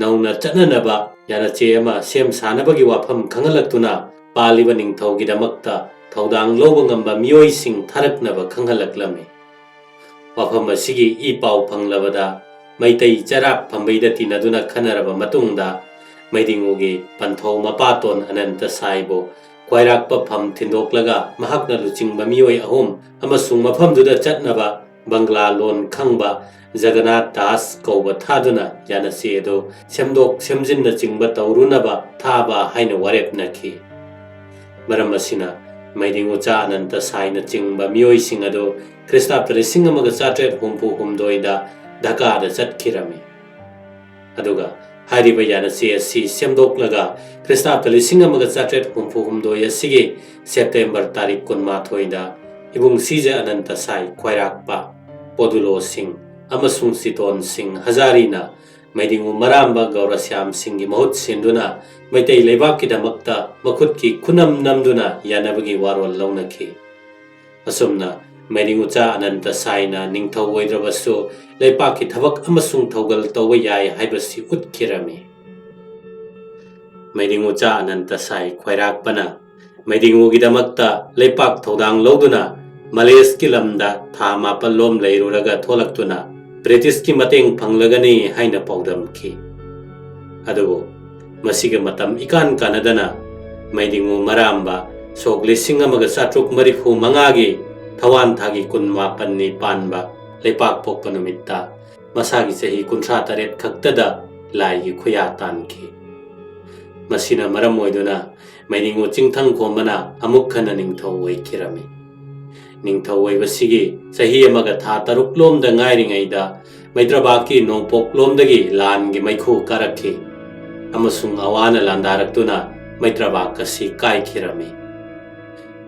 ꯅꯧꯅ ꯆꯠꯅꯅꯕ ꯌꯥꯅꯆꯦ ꯑꯃ ꯁꯦꯝ ꯁꯥꯅꯕꯒꯤ ꯋꯥꯐꯝ ꯈꯪꯍꯜꯂꯛꯇꯨꯅ ꯄꯥꯜꯂꯤꯕ ꯅꯤꯡꯊꯧꯒꯤꯗꯃꯛꯇ ꯊꯧꯗꯥꯡ ꯂꯧꯕ ꯉꯝꯕ ꯃꯤꯑꯣꯏꯁꯤꯡ ꯊꯥꯔꯛꯅꯕ ꯈꯪꯍꯜꯂꯛꯂꯝꯃꯤ꯫ ꯋꯥꯐꯝ ꯑꯁꯤꯒꯤ ꯏ ꯄꯥꯎ ꯐꯪꯂꯕꯗ ꯃꯩꯇꯩ ꯆꯩꯔꯥꯛ ꯐꯝꯕꯩꯗ ꯇꯤꯟꯅꯗꯨꯅ ꯈꯟꯅꯔꯕ ꯃꯇꯨꯡꯗ ꯃꯩꯗꯤꯡꯉꯨꯒꯤ ꯄꯟꯊꯧ ꯃꯄꯥꯇꯣꯟ ꯑꯅꯟꯇ ꯁꯥꯏꯕꯨ ꯈ꯭ꯋꯥꯏꯔꯥꯛꯄ ꯐꯝ ꯊꯤꯟꯗꯣꯛꯂꯒ ꯃꯍꯥꯛꯅ ꯂꯨꯆꯤꯡꯕ ꯃꯤꯑꯣꯏ ꯑꯍꯨꯝ ꯑꯃꯁꯨꯡ ꯃꯐꯝꯗꯨꯗ ꯆꯠꯅꯕ ꯕꯪꯒ꯭ꯂꯥ ꯂꯣꯟ ꯈꯪꯕ ꯖꯒꯅꯥꯊ ꯗꯥꯁ ꯀꯧꯕ ꯊꯥꯗꯨꯅ ꯌꯥꯅꯆꯦ ꯑꯗꯨ ꯁꯦꯝꯗꯣꯛ ꯁꯦꯝꯖꯤꯟꯅꯆꯤꯡꯕ ꯇꯧꯔꯨꯅꯕ ꯊꯥꯕ ꯍꯥꯏꯅ ꯋꯥꯔꯦꯞꯅꯈꯤ꯫ ꯃꯔꯝ ꯑꯁꯤꯅ ꯃꯩꯗꯤꯡ ꯎꯆꯥ ꯑꯅꯟꯇ ꯁꯥꯏꯅꯆꯤꯡꯕ ꯃꯤꯑꯣꯏꯁꯤꯡ ꯑꯗꯨ ꯈ꯭ꯔꯤꯁꯇꯥꯕꯇ ꯂꯤꯁꯤꯡ ꯑꯃꯒ ꯆꯥꯇ꯭ꯔꯦꯠ ꯍꯨꯝꯐꯨ ꯍꯨꯝꯗꯣꯏꯗ ꯙꯀꯥꯗ ꯆꯠꯈꯤꯔꯝꯃꯤ꯫ ꯑꯗꯨꯒ ꯍꯥꯏꯔꯤꯕ ꯌꯥꯅꯆꯦ ꯑꯁꯤ ꯁꯦꯝꯗꯣꯛꯂꯒ ꯈ꯭ꯔꯤꯁꯇꯥꯕꯇ ꯂꯤꯁꯤꯡ ꯑꯃꯒ ꯆꯥꯇ꯭ꯔꯦꯠ ꯍꯨꯝꯐꯨ ꯍꯨꯝꯗꯣꯏ ꯑꯁꯤꯒꯤ ꯁꯦꯞꯇꯦꯝꯕꯔ ꯇꯥꯔꯤꯛ ꯀꯨꯟꯃꯥꯊꯣꯏꯗ ꯏꯕꯨꯡ ꯁꯤꯖ ꯑꯅꯟꯇ ꯁꯥꯏ ꯈ꯭ꯋꯥꯏꯔꯥꯛꯄ, ꯄꯣꯗꯨꯂꯣꯁꯤꯡ ꯑꯃꯁꯨꯡ ꯆꯤꯇꯣꯟꯁꯤꯡ ꯍꯖꯥꯔꯤꯅ ꯃꯩꯗꯤꯡꯉꯨ ꯃꯔꯥꯝꯕ ꯒꯧꯔꯁ꯭ꯌꯥꯝꯁꯤꯡꯒꯤ ꯃꯍꯨꯠ ꯁꯤꯟꯗꯨꯅ ꯃꯩꯇꯩ ꯂꯩꯕꯥꯛꯀꯤꯗꯃꯛꯇ ꯃꯈꯨꯠꯀꯤ ꯈꯨꯅꯝ ꯅꯝꯗꯨꯅ ꯌꯥꯅꯕꯒꯤ ꯋꯥꯔꯣꯜ ꯂꯧꯅꯈꯤ꯫ ꯑꯁꯨꯝꯅ ꯃꯩꯗꯤꯡ ꯎꯆꯥ ꯑꯅꯟꯇ ꯁꯥꯏꯅ ꯅꯤꯡꯊꯧ ꯑꯣꯏꯗ꯭ꯔꯕꯁꯨ ꯂꯩꯄꯥꯛꯀꯤ ꯊꯕꯛ ꯑꯃꯁꯨꯡ ꯊꯧꯒꯜ ꯇꯧꯕ ꯌꯥꯏ ꯍꯥꯏꯕꯁꯤ ꯎꯠꯈꯤꯔꯝꯃꯤ꯫ ꯃꯩꯗꯤꯡ ꯎꯆꯥ ꯑꯅꯟꯇ ꯁꯥꯏ ꯈ꯭ꯋꯥꯏꯔꯥꯛꯄꯅ ꯃꯩꯗꯤꯡꯉꯨꯒꯤꯗꯃꯛꯇ ꯂꯩꯄꯥꯛ ꯊꯧꯗꯥꯡ ꯂꯧꯗꯨꯅ ꯃꯂꯦꯁꯀꯤ ꯂꯝꯗ ꯊꯥ ꯃꯥꯄꯜ ꯂꯣꯝ ꯂꯩꯔꯨꯔꯒ ꯊꯣꯛꯂꯛꯇꯨꯅ ꯕ꯭ꯔꯤꯇꯤꯁꯀꯤ ꯃꯇꯦꯡ ꯐꯪꯂꯒꯅꯤ ꯍꯥꯏꯅ ꯄꯥꯎꯗꯝꯈꯤ꯫ ꯑꯗꯨꯕꯨ ꯃꯁꯤꯒ ꯃꯇꯝ ꯏꯀꯥꯟ ꯀꯥꯟꯅꯗꯅ ꯃꯩꯗꯤꯡꯉꯨ ꯃꯔꯥꯝꯕ ꯁꯣꯛ ꯂꯤꯁꯤꯡ ꯑꯃꯒ ꯆꯥꯇ꯭ꯔꯨꯛ ꯃꯔꯤꯐꯨ ꯃꯉꯥꯒꯤ ꯊꯋꯥꯟ ꯊꯥꯒꯤ ꯀꯨꯟ ꯃꯥꯄꯟꯅꯤ ꯄꯥꯟꯕ ꯂꯩꯄꯥꯛ ꯄꯣꯛꯄ ꯅꯨꯃꯤꯠꯇ ꯃꯁꯥꯒꯤ ꯆꯍꯤ ꯀꯨꯟꯊ꯭ꯔꯥ ꯇꯔꯦꯠ ꯈꯛꯇꯗ ꯂꯥꯏꯒꯤ ꯈꯨꯌꯥ ꯇꯥꯟꯈꯤ꯫ ꯃꯁꯤꯅ ꯃꯔꯝ ꯑꯣꯏꯗꯨꯅ ꯃꯩꯗꯤꯡꯉꯨ ꯆꯤꯡꯊꯪ ꯈꯣꯝꯕꯅ ꯑꯃꯨꯛ ꯍꯟꯅ ꯅꯤꯡꯊꯧ ꯑꯣꯏꯈꯤꯔꯝꯃꯤ꯫ ꯅꯤꯡꯊꯧ ꯑꯣꯏꯕꯁꯤꯒꯤ ꯆꯍꯤ ꯑꯃꯒ ꯊꯥ ꯇꯔꯨꯛ ꯂꯣꯝꯗ ꯉꯥꯏꯔꯤꯉꯩꯗ ꯃꯩꯇ꯭ꯔꯕꯥꯛꯀꯤ ꯅꯣꯡꯄꯣꯛꯂꯣꯝꯗꯒꯤ ꯂꯥꯟꯒꯤ ꯃꯩꯈꯨ ꯀꯥꯔꯛꯈꯤ, ꯑꯃꯁꯨꯡ ꯑꯋꯥꯅ ꯂꯥꯟꯗꯥꯔꯛꯇꯨꯅ ꯃꯩꯇ꯭ꯔꯕꯥꯛ ꯑꯁꯤ ꯀꯥꯏꯈꯤꯔꯝꯃꯤ꯫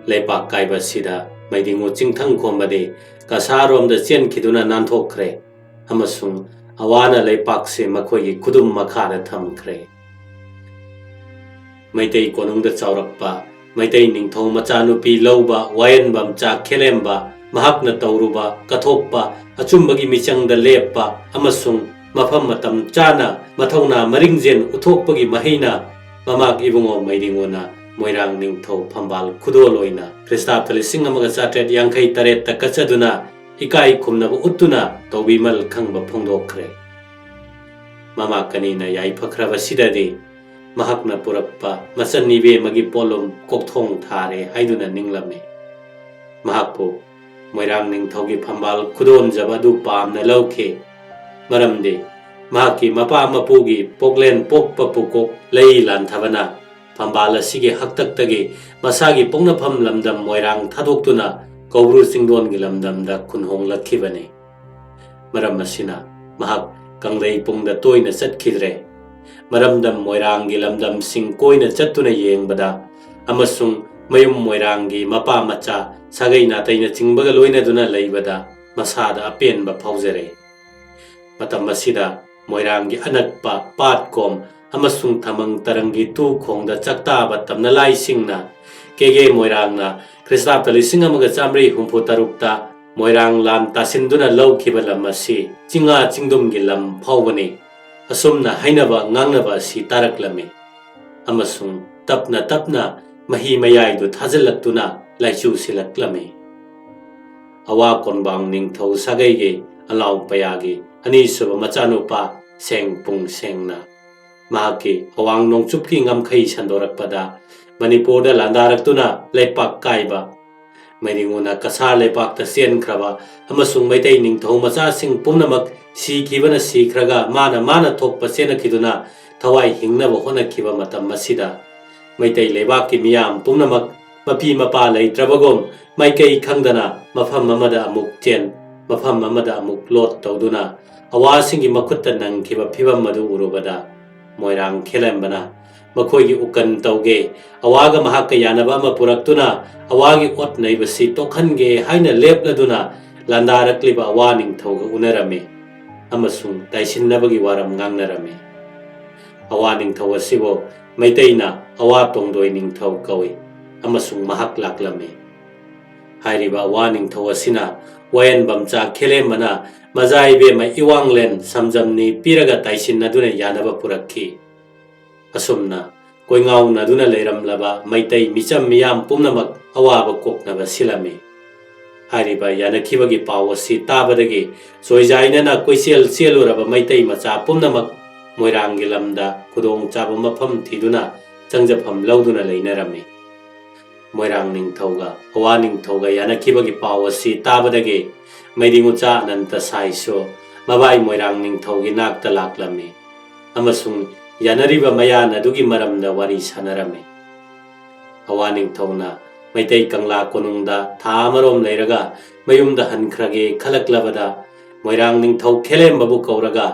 ꯂꯩꯄꯥꯛ ꯀꯥꯏꯕ ꯑꯁꯤꯗ ꯃꯩꯗꯤꯡꯉꯨ ꯆꯤꯡꯊꯪ ꯈꯣꯝꯕꯗꯤ ꯀꯁꯥꯔꯣꯝꯗ ꯆꯦꯟꯈꯤꯗꯨꯅ ꯅꯥꯟꯊꯣꯛꯈ꯭ꯔꯦ, ꯑꯃꯁꯨꯡ ꯑꯋꯥꯅ ꯂꯩꯄꯥꯛꯁꯦ ꯃꯈꯣꯏꯒꯤ ꯈꯨꯗꯨꯝ ꯃꯈꯥꯗ ꯊꯝꯈ꯭ꯔꯦ꯫ ꯃꯩꯇꯩ ꯀꯣꯅꯨꯡꯗ ꯆꯥꯎꯔꯛꯄ, ꯃꯩꯇꯩ ꯅꯤꯡꯊꯧ ꯃꯆꯥꯅꯨꯄꯤ ꯂꯧꯕ, ꯋꯥꯌꯦꯟꯕꯝꯆꯥ ꯈꯦꯂꯦꯝꯕ, ꯃꯍꯥꯛꯅ ꯇꯧꯔꯨꯕ, ꯀꯠꯊꯣꯛꯄ, ꯑꯆꯨꯝꯕꯒꯤ ꯃꯤꯆꯪꯗ ꯂꯦꯞꯄ, ꯑꯃꯁꯨꯡ ꯃꯐꯝ ꯃꯇꯝ ꯆꯥꯅ ꯃꯊꯧꯅꯥ ꯃꯔꯤꯡꯖꯦꯟ ꯎꯠꯊꯣꯛꯄꯒꯤ ꯃꯍꯩꯅ ꯃꯃꯥꯛ ꯏꯕꯨꯡꯉꯣ ꯃꯩꯗꯤꯡꯉꯨꯅ ꯃꯣꯏꯔꯥꯡ ꯅꯤꯡꯊꯧ ꯐꯝꯕꯥꯜ ꯈꯨꯗꯣꯜ ꯑꯣꯏꯅ ꯈ꯭ꯔꯤꯁꯇꯥꯕꯇ ꯂꯤꯁꯤꯡ ꯑꯃꯒ ꯆꯥꯇ꯭ꯔꯦꯠ ꯌꯥꯡꯈꯩ ꯇꯔꯦꯠꯇ ꯀꯠꯆꯗꯨꯅ ꯏꯀꯥꯏ ꯈꯨꯝꯅꯕ ꯎꯠꯇꯨꯅ ꯇꯧꯕꯤꯃꯜ ꯈꯪꯕ ꯐꯣꯡꯗꯣꯛꯈ꯭ꯔꯦ꯫ ꯃꯃꯥ ꯀꯅꯤꯅ ꯌꯥꯏꯐꯈ꯭ꯔꯕꯁꯤꯗꯗꯤ ꯃꯍꯥꯛꯅ ꯄꯨꯔꯛꯄ ꯃꯆꯟ ꯏꯕꯦꯝꯃꯒꯤ ꯄꯣꯠꯂꯨꯝ ꯀꯣꯛꯊꯣꯡ ꯊꯥꯔꯦ ꯍꯥꯏꯗꯨꯅ ꯅꯤꯡꯂꯝꯃꯤ꯫ ꯃꯍꯥꯛꯄꯨ ꯃꯣꯏꯔꯥꯡ ꯅꯤꯡꯊꯧꯒꯤ ꯐꯝꯕꯥꯜ ꯈꯨꯗꯣꯟꯖꯕ ꯑꯗꯨ ꯄꯥꯝꯅ ꯂꯧꯈꯤ꯫ ꯃꯔꯝꯗꯤ ꯃꯍꯥꯛꯀꯤ ꯃꯄꯥ ꯃꯄꯨꯒꯤ ꯄꯣꯛꯂꯦꯟ ꯄꯣꯛꯄ ꯄꯨꯀꯣꯛ ꯂꯩ ꯂꯥꯟꯊꯕꯅ ꯐꯝꯕꯥꯜ ꯑꯁꯤꯒꯤ ꯍꯛꯇꯛꯇꯒꯤ ꯃꯁꯥꯒꯤ ꯄꯣꯛꯅꯐꯝ ꯂꯝꯗꯝ ꯃꯣꯏꯔꯥꯡ ꯊꯥꯗꯣꯛꯇꯨꯅ ꯀꯧꯕ꯭ꯔꯨ ꯆꯤꯡꯗꯣꯟꯒꯤ ꯂꯝꯗꯝꯗ ꯈꯨꯟ ꯍꯣꯡꯂꯛꯈꯤꯕꯅꯤ꯫ ꯃꯔꯝ ꯑꯁꯤꯅ ꯃꯍꯥꯛ ꯀꯪꯂꯩꯄꯨꯡꯗ ꯇꯣꯏꯅ ꯆꯠꯈꯤꯗ꯭ꯔꯦ꯫ ꯃꯔꯝꯗꯝ ꯃꯣꯏꯔꯥꯡꯒꯤ ꯂꯝꯗꯝꯁꯤꯡ ꯀꯣꯏꯅ ꯆꯠꯇꯨꯅ ꯌꯦꯡꯕꯗ ꯑꯃꯁꯨꯡ ꯃꯌꯨꯝ ꯃꯣꯏꯔꯥꯡꯒꯤ ꯃꯄꯥ ꯃꯆꯥ ꯁꯥꯒꯩ ꯅꯥꯇꯩꯅꯆꯤꯡꯕꯒ ꯂꯣꯏꯅꯗꯨꯅ ꯂꯩꯕꯗ ꯃꯁꯥꯗ ꯑꯄꯦꯟꯕ ꯐꯥꯎꯖꯔꯦ꯫ ꯃꯇꯝ ꯑꯁꯤꯗ ꯃꯣꯏꯔꯥꯡꯒꯤ ꯑꯅꯛꯄ ꯄꯥꯠꯀꯣꯝ ꯑꯃꯁꯨꯡ ꯊꯃꯪ ꯇꯔꯪꯒꯤ ꯇꯨ ꯈꯣꯡꯗ ꯆꯥꯛꯇꯥꯕ ꯇꯝꯅꯂꯥꯏꯁꯤꯡꯅ ꯀꯦꯒꯦ ꯃꯣꯏꯔꯥꯡꯅ ꯈ꯭ꯔꯤꯁꯇꯥꯕꯇ ꯂꯤꯁꯤꯡ ꯑꯃꯒ ꯆꯥꯃꯔꯤ ꯍꯨꯝꯐꯨ ꯇꯔꯨꯛꯇ ꯃꯣꯏꯔꯥꯡ ꯂꯥꯟ ꯇꯥꯁꯤꯟꯗꯨꯅ ꯂꯧꯈꯤꯕ ꯂꯝ ꯑꯁꯤ ꯆꯤꯡꯉꯥ ꯆꯤꯡꯗꯨꯝꯒꯤ ꯂꯝ ꯐꯥꯎꯕꯅꯤ꯫ ꯑꯁꯨꯝꯅ ꯍꯥꯏꯅꯕ ꯉꯥꯡꯅꯕ ꯑꯁꯤ ꯇꯥꯔꯛꯂꯝꯃꯤ, ꯑꯃꯁꯨꯡ ꯇꯞꯅ ꯇꯞꯅ ꯃꯍꯤ ꯃꯌꯥꯏꯗꯨ ꯊꯥꯖꯤꯜꯂꯛꯇꯨꯅ ꯂꯥꯏꯆꯨ ꯁꯤꯜꯂꯛꯂꯝꯃꯤ꯫ ꯑꯋꯥ ꯀꯣꯟꯕꯥꯡ ꯅꯤꯡꯊꯧ ꯁꯥꯒꯩꯒꯤ ꯑꯂꯥꯎ ꯄꯌꯥꯒꯤ ꯑꯅꯤꯁꯨꯕ ꯃꯆꯥꯅꯨꯄꯥ ꯁꯦꯡ ꯄꯨꯡ ꯁꯦꯡꯅ ꯃꯍꯥꯛꯀꯤ ꯑꯋꯥꯡ ꯅꯣꯡꯆꯨꯞꯀꯤ ꯉꯝꯈꯩ ꯁꯟꯗꯣꯔꯛꯄꯗ ꯃꯅꯤꯄꯨꯔꯗ ꯂꯥꯟꯗꯥꯔꯛꯇꯨꯅ ꯂꯩꯄꯥꯛ ꯀꯥꯏꯕ, ꯃꯩꯗꯤꯡꯉꯨꯅ ꯀꯁꯥꯔ ꯂꯩꯄꯥꯛꯇ ꯆꯦꯟꯈ꯭ꯔꯕ ꯑꯃꯁꯨꯡ ꯃꯩꯇꯩ ꯅꯤꯡꯊꯧ ꯃꯆꯥꯁꯤꯡ ꯄꯨꯝꯅꯃꯛ ꯁꯤꯈꯤꯕꯅ ꯁꯤꯈ꯭ꯔꯒ ꯃꯥꯅ ꯃꯥꯅ ꯊꯣꯛꯄ ꯆꯦꯟꯅꯈꯤꯗꯨꯅ ꯊꯋꯥꯏ ꯍꯤꯡꯅꯕ ꯍꯣꯠꯅꯈꯤꯕ ꯃꯇꯝ ꯑꯁꯤꯗ ꯃꯩꯇꯩ ꯂꯩꯕꯥꯛꯀꯤ ꯃꯤꯌꯥꯝ ꯄꯨꯝꯅꯃꯛ ꯃꯄꯤ ꯃꯄꯥ ꯂꯩꯇ꯭ꯔꯕꯒꯨꯝ ꯃꯥꯏꯀꯩ ꯈꯪꯗꯅ ꯃꯐꯝ ꯑꯃꯗ ꯑꯃꯨꯛ ꯆꯦꯟ, ꯃꯐꯝ ꯑꯃꯗ ꯑꯃꯨꯛ ꯂꯣꯠ ꯇꯧꯗꯨꯅ ꯑꯋꯥꯁꯤꯡꯒꯤ ꯃꯈꯨꯠꯇ ꯅꯪꯈꯤꯕ ꯐꯤꯚꯝ ꯑꯗꯨ ꯎꯔꯨꯕꯗ ꯃꯣꯏꯔꯥꯡ ꯈꯦꯂꯦꯝꯕꯅ ꯃꯈꯣꯏꯒꯤ ꯎꯀꯟ ꯇꯧꯒꯦ, ꯑꯋꯥꯒ ꯃꯍꯥꯛꯀ ꯌꯥꯅꯕ ꯑꯃ ꯄꯨꯔꯛꯇꯨꯅ ꯑꯋꯥꯒꯤ ꯑꯣꯠ ꯅꯩꯕꯁꯤ ꯇꯣꯛꯍꯟꯒꯦ ꯍꯥꯏꯅ ꯂꯦꯞꯂꯗꯨꯅ ꯂꯥꯟꯗꯥꯔꯛꯂꯤꯕ ꯑꯋꯥ ꯅꯤꯡꯊꯧꯒ ꯎꯅꯔꯝꯃꯤ ꯑꯃꯁꯨꯡ ꯇꯥꯏꯁꯤꯟꯅꯕꯒꯤ ꯋꯥꯔꯝ ꯉꯥꯡꯅꯔꯝꯃꯤ꯫ ꯑꯋꯥ ꯅꯤꯡꯊꯧ ꯑꯁꯤꯕꯨ ꯃꯩꯇꯩꯅ ꯑꯋꯥ ꯇꯣꯡꯗꯣꯏ ꯅꯤꯡꯊꯧ ꯀꯧꯏ ꯑꯃꯁꯨꯡ ꯃꯍꯥꯛ ꯂꯥꯛꯂꯝꯃꯤ꯫ ꯍꯥꯏꯔꯤꯕ ꯑꯋꯥ ꯅꯤꯡꯊꯧ ꯑꯁꯤꯅ ꯋꯥꯌꯦꯟꯕꯝꯆꯥ ꯈꯦꯂꯦꯝꯕꯅ ꯃꯖꯥ ꯏꯕꯦꯝꯃ ꯏꯋꯥꯡꯂꯦꯟ ꯁꯝꯖꯝꯅꯤ ꯄꯤꯔꯒ ꯇꯥꯏꯁꯤꯟꯅꯗꯨꯅ ꯌꯥꯅꯕ ꯄꯨꯔꯛꯈꯤ꯫ ꯑꯁꯨꯝꯅ ꯀꯣꯏꯉꯥꯎꯅꯗꯨꯅ ꯂꯩꯔꯝꯂꯕ ꯃꯩꯇꯩ ꯃꯤꯆꯝ ꯃꯤꯌꯥꯝ ꯄꯨꯝꯅꯃꯛ ꯑꯋꯥꯕ ꯀꯣꯛꯅꯕ ꯁꯤꯜꯂꯝꯃꯤ꯫ ꯍꯥꯏꯔꯤꯕ ꯌꯥꯅꯈꯤꯕꯒꯤ ꯄꯥꯎ ꯑꯁꯤ ꯇꯥꯕꯗꯒꯤ ꯆꯣꯏꯖꯥꯏꯅꯅ ꯀꯣꯏꯆꯦꯜ ꯆꯦꯜꯂꯨꯔꯕ ꯃꯩꯇꯩ ꯃꯆꯥ ꯄꯨꯝꯅꯃꯛ ꯃꯣꯏꯔꯥꯡꯒꯤ ꯂꯝꯗ ꯈꯨꯗꯣꯡꯆꯥꯕ ꯃꯐꯝ ꯊꯤꯗꯨꯅ ꯆꯪꯖꯐꯝ ꯂꯧꯗꯨꯅ ꯂꯩꯅꯔꯝꯃꯤ꯫ ꯃꯣꯏꯔꯥꯡ ꯅꯤꯡꯊꯧꯒ ꯑꯋꯥ ꯅꯤꯡꯊꯧꯒ ꯌꯥꯅꯈꯤꯕꯒꯤ ꯄꯥꯎ ꯑꯁꯤ ꯇꯥꯕꯗꯒꯤ ꯃꯩꯗꯤꯡꯎꯆꯥ ꯑꯅꯟꯇ ꯁꯥꯏꯁꯨ ꯃꯕꯥꯏ ꯃꯣꯏꯔꯥꯡ ꯅꯤꯡꯊꯧꯒꯤ ꯅꯥꯛꯇ ꯂꯥꯛꯂꯝꯃꯤ ꯑꯃꯁꯨꯡ ꯌꯥꯅꯔꯤꯕ ꯃꯌꯥꯟ ꯑꯗꯨꯒꯤ ꯃꯔꯝꯗ ꯋꯥꯔꯤ ꯁꯥꯅꯔꯝꯃꯤ꯫ ꯑꯋꯥ ꯅꯤꯡꯊꯧꯅ ꯃꯩꯇꯩ ꯀꯪꯂꯥ ꯀꯣꯅꯨꯡꯗ ꯊꯥ ꯑꯃꯔꯣꯝ ꯂꯩꯔꯒ ꯃꯌꯨꯝꯗ ꯍꯟꯈ꯭ꯔꯒꯦ ꯈꯜꯂꯛꯂꯕꯗ ꯃꯣꯏꯔꯥꯡ ꯅꯤꯡꯊꯧ ꯈꯦꯂꯦꯝꯕꯕꯨ ꯀꯧꯔꯒ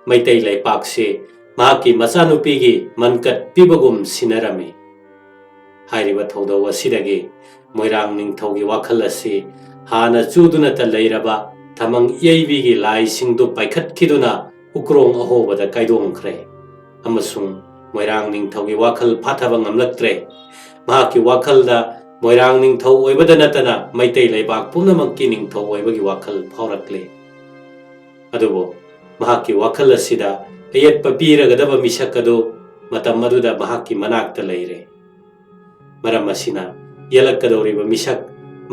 ꯃꯩꯇꯩ ꯂꯩꯄꯥꯛꯁꯤ ꯃꯍꯥꯛꯀꯤ ꯃꯆꯥꯅꯨꯄꯤꯒꯤ ꯃꯟꯀꯠ ꯄꯤꯕꯒꯨꯝ ꯁꯤꯟꯅꯔꯝꯃꯤ꯫ ꯍꯥꯏꯔꯤꯕ ꯊꯧꯗꯧ ꯑꯁꯤꯗꯒꯤ ꯃꯣꯏꯔꯥꯡ ꯅꯤꯡꯊꯧꯒꯤ ꯋꯥꯈꯜ ꯑꯁꯤ ꯍꯥꯟꯅ ꯆꯨꯗꯨꯅꯇ ꯂꯩꯔꯕ ꯊꯃꯪ ꯏꯌꯩꯕꯤꯒꯤ ꯂꯥꯏꯁꯤꯡꯗꯨ ꯄꯥꯏꯈꯠꯈꯤꯗꯨꯅ ꯎꯀ꯭ꯔꯣꯡ ꯑꯍꯣꯕꯗ ꯀꯥꯏꯗꯣꯡꯈ꯭ꯔꯦ ꯑꯃꯁꯨꯡ ꯃꯣꯏꯔꯥꯡ ꯅꯤꯡꯊꯧꯒꯤ ꯋꯥꯈꯜ ꯐꯥꯊꯕ ꯉꯝꯂꯛꯇ꯭ꯔꯦ꯫ ꯃꯍꯥꯛꯀꯤ ꯋꯥꯈꯜꯗ ꯃꯣꯏꯔꯥꯡ ꯅꯤꯡꯊꯧ ꯑꯣꯏꯕꯗ ꯅꯠꯇꯅ ꯃꯩꯇꯩ ꯂꯩꯕꯥꯛ ꯄꯨꯝꯅꯃꯛꯀꯤ ꯅꯤꯡꯊꯧ ꯑꯣꯏꯕꯒꯤ ꯋꯥꯈꯜ ꯐꯥꯎꯔꯛꯂꯦ꯫ ꯑꯗꯨꯕꯨ ꯃꯍꯥꯛꯀꯤ ꯋꯥꯈꯜ ꯑꯁꯤꯗ ꯑꯌꯦꯠꯄ ꯄꯤꯔꯒꯗꯕ ꯃꯤꯁꯛ ꯑꯗꯨ ꯃꯇꯝ ꯑꯗꯨꯗ ꯃꯍꯥꯛꯀꯤ ꯃꯅꯥꯛꯇ ꯂꯩꯔꯦ꯫ ꯃꯔꯝ ꯑꯁꯤꯅ ꯌꯦꯜꯂꯛꯀꯗꯧꯔꯤꯕ ꯃꯤꯁꯛ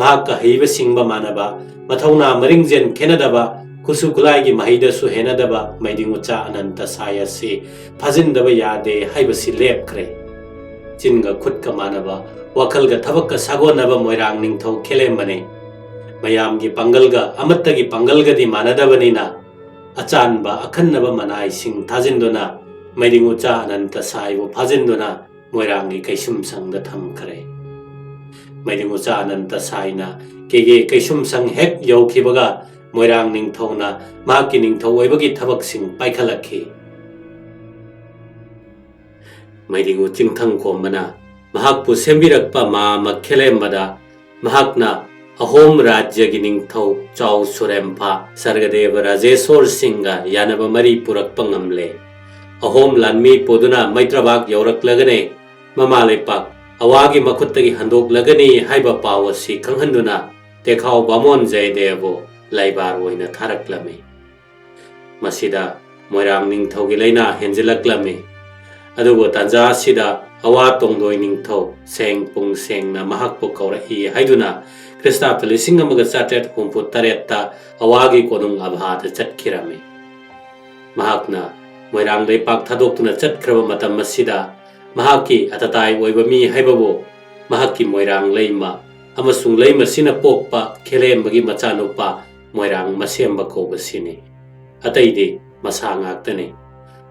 ꯃꯍꯥꯛꯀ ꯍꯩꯕ ꯁꯤꯡꯕ ꯃꯥꯟꯅꯕ, ꯃꯊꯧꯅꯥ ꯃꯔꯤꯡꯖꯦꯟ ꯈꯦꯟꯅꯗꯕ, ꯈꯨꯠꯁꯨ ꯈꯨꯠꯂꯥꯏꯒꯤ ꯃꯍꯩꯗꯁꯨ ꯍꯦꯟꯅꯗꯕ ꯃꯩꯗꯤꯡꯎꯆꯥ ꯑꯅꯟꯇ ꯁꯥꯏ ꯑꯁꯤ ꯐꯥꯖꯤꯟꯗꯕ ꯌꯥꯗꯦ ꯍꯥꯏꯕꯁꯤ ꯂꯦꯞꯈ꯭ꯔꯦ꯫ ꯆꯤꯟꯒ ꯈꯨꯠꯀ ꯃꯥꯟꯅꯕ, ꯋꯥꯈꯜꯒ ꯊꯕꯛꯀ ꯁꯥꯒꯣꯟꯅꯕ ꯃꯣꯏꯔꯥꯡ ꯅꯤꯡꯊꯧ ꯈꯦꯂꯦꯝꯕꯅꯤ꯫ ꯃꯌꯥꯝꯒꯤ ꯄꯥꯡꯒꯜꯒ ꯑꯃꯠꯇꯒꯤ ꯄꯥꯡꯒꯜꯒꯗꯤ ꯃꯥꯟꯅꯗꯕꯅꯤꯅ ꯑꯆꯥꯟꯕ ꯑꯈꯟꯅꯕ ꯃꯅꯥꯏꯁꯤꯡ ꯊꯥꯖꯤꯟꯗꯨꯅ ꯃꯩꯗꯤꯡꯎꯆꯥ ꯑꯅꯟꯇ ꯁꯥꯏꯕꯨ ꯐꯥꯖꯤꯟꯗꯨꯅ ꯃꯣꯏꯔꯥꯡꯒꯤ ꯀꯩꯁꯨꯝꯁꯪꯗ ꯊꯝꯈ꯭ꯔꯦ꯫ ꯃꯩꯗꯤꯡꯎꯆꯥ ꯑꯅꯟꯇ ꯁꯥꯏꯅ ꯀꯦꯒꯦ ꯀꯩꯁꯨꯝꯁꯪ ꯍꯦꯛ ꯌꯧꯈꯤꯕꯒ ꯃꯣꯏꯔꯥꯡ ꯅꯤꯡꯊꯧꯅ ꯃꯍꯥꯛꯀꯤ ꯅꯤꯡꯊꯧ ꯑꯣꯏꯕꯒꯤ ꯊꯕꯛꯁꯤꯡ ꯄꯥꯏꯈꯠꯂꯛꯈꯤ꯫ ꯃꯩꯗꯤꯡꯉꯨ ꯆꯤꯡꯊꯪ ꯈꯣꯝꯕꯅ ꯃꯍꯥꯛꯄꯨ ꯁꯦꯝꯕꯤꯔꯛꯄ ꯃꯍꯥꯃ ꯈꯦꯂꯦꯝꯕꯗ ꯃꯍꯥꯛꯅ ꯑꯍꯣꯝ ꯔꯥꯖ꯭ꯌꯒꯤ ꯅꯤꯡꯊꯧ ꯆꯥꯎ ꯁꯨꯔꯦꯝꯐꯥ ꯁꯔꯒꯗꯦꯕ ꯔꯥꯖꯦꯁꯣꯔ ꯁꯤꯡꯒ ꯌꯥꯅꯕ ꯃꯔꯤ ꯄꯨꯔꯛꯄ ꯉꯝꯂꯦ꯫ ꯑꯍꯣꯝ ꯂꯥꯟꯃꯤ ꯄꯨꯗꯨꯅ ꯃꯩꯇ꯭ꯔꯕꯥꯛ ꯌꯧꯔꯛꯂꯒꯅꯤ, ꯃꯃꯥ ꯂꯩꯄꯥꯛ ꯑꯋꯥꯒꯤ ꯃꯈꯨꯠꯇꯒꯤ ꯍꯟꯗꯣꯛꯂꯒꯅꯤ ꯍꯥꯏꯕ ꯄꯥꯎ ꯑꯁꯤ ꯈꯪꯍꯟꯗꯨꯅ ꯇꯦꯈꯥꯎ ꯕꯥꯃꯣꯟ ꯖꯌꯗꯦꯕꯕꯨ ꯂꯥꯏꯕꯥꯔ ꯑꯣꯏꯅ ꯊꯥꯔꯛꯂꯝꯃꯤ꯫ ꯃꯁꯤꯗ ꯃꯣꯏꯔꯥꯡ ꯅꯤꯡꯊꯧꯒꯤ ꯂꯩꯅꯥ ꯍꯦꯟꯖꯤꯜꯂꯛꯂꯝꯃꯤ꯫ ꯑꯗꯨꯕꯨ ꯇꯥꯟꯖꯥ ꯑꯁꯤꯗ ꯑꯋꯥ ꯇꯣꯡꯗꯣꯏ ꯅꯤꯡꯊꯧ ꯁꯦꯡ ꯄꯨꯡ ꯁꯦꯡꯅ ꯃꯍꯥꯛꯄꯨ ꯀꯧꯔꯛꯏ ꯍꯥꯏꯗꯨꯅ ꯈ꯭ꯔꯤꯁꯇꯥꯕꯗ ꯂꯤꯁꯤꯡ ꯑꯃꯒ ꯆꯥꯇ꯭ꯔꯦꯠ ꯍꯨꯝꯐꯨ ꯇꯔꯦꯠꯇ ꯑꯋꯥꯒꯤ ꯀꯣꯅꯨꯡ ꯑꯚꯥꯗ ꯆꯠꯈꯤꯔꯝꯃꯤ꯫ ꯃꯍꯥꯛꯅ ꯃꯣꯏꯔꯥꯡ ꯂꯩꯄꯥꯛ ꯊꯥꯗꯣꯛꯇꯨꯅ ꯆꯠꯈ꯭ꯔꯕ ꯃꯇꯝ ꯑꯁꯤꯗ ꯃꯍꯥꯛꯀꯤ ꯑꯇꯇꯥꯏ ꯑꯣꯏꯕ ꯃꯤ ꯍꯥꯏꯕꯕꯨ ꯃꯍꯥꯛꯀꯤ ꯃꯣꯏꯔꯥꯡ ꯂꯩꯃ ꯑꯃꯁꯨꯡ ꯂꯩꯃꯁꯤꯅ ꯄꯣꯛꯄ ꯈꯦꯂꯦꯝꯕꯒꯤ ꯃꯆꯥꯅꯨꯄꯥ ꯃꯣꯏꯔꯥꯡ ꯃꯁꯦꯝꯕ ꯀꯧꯕꯁꯤꯅꯤ꯫ ꯑꯇꯩꯗꯤ ꯃꯁꯥ ꯉꯥꯛꯇꯅꯤ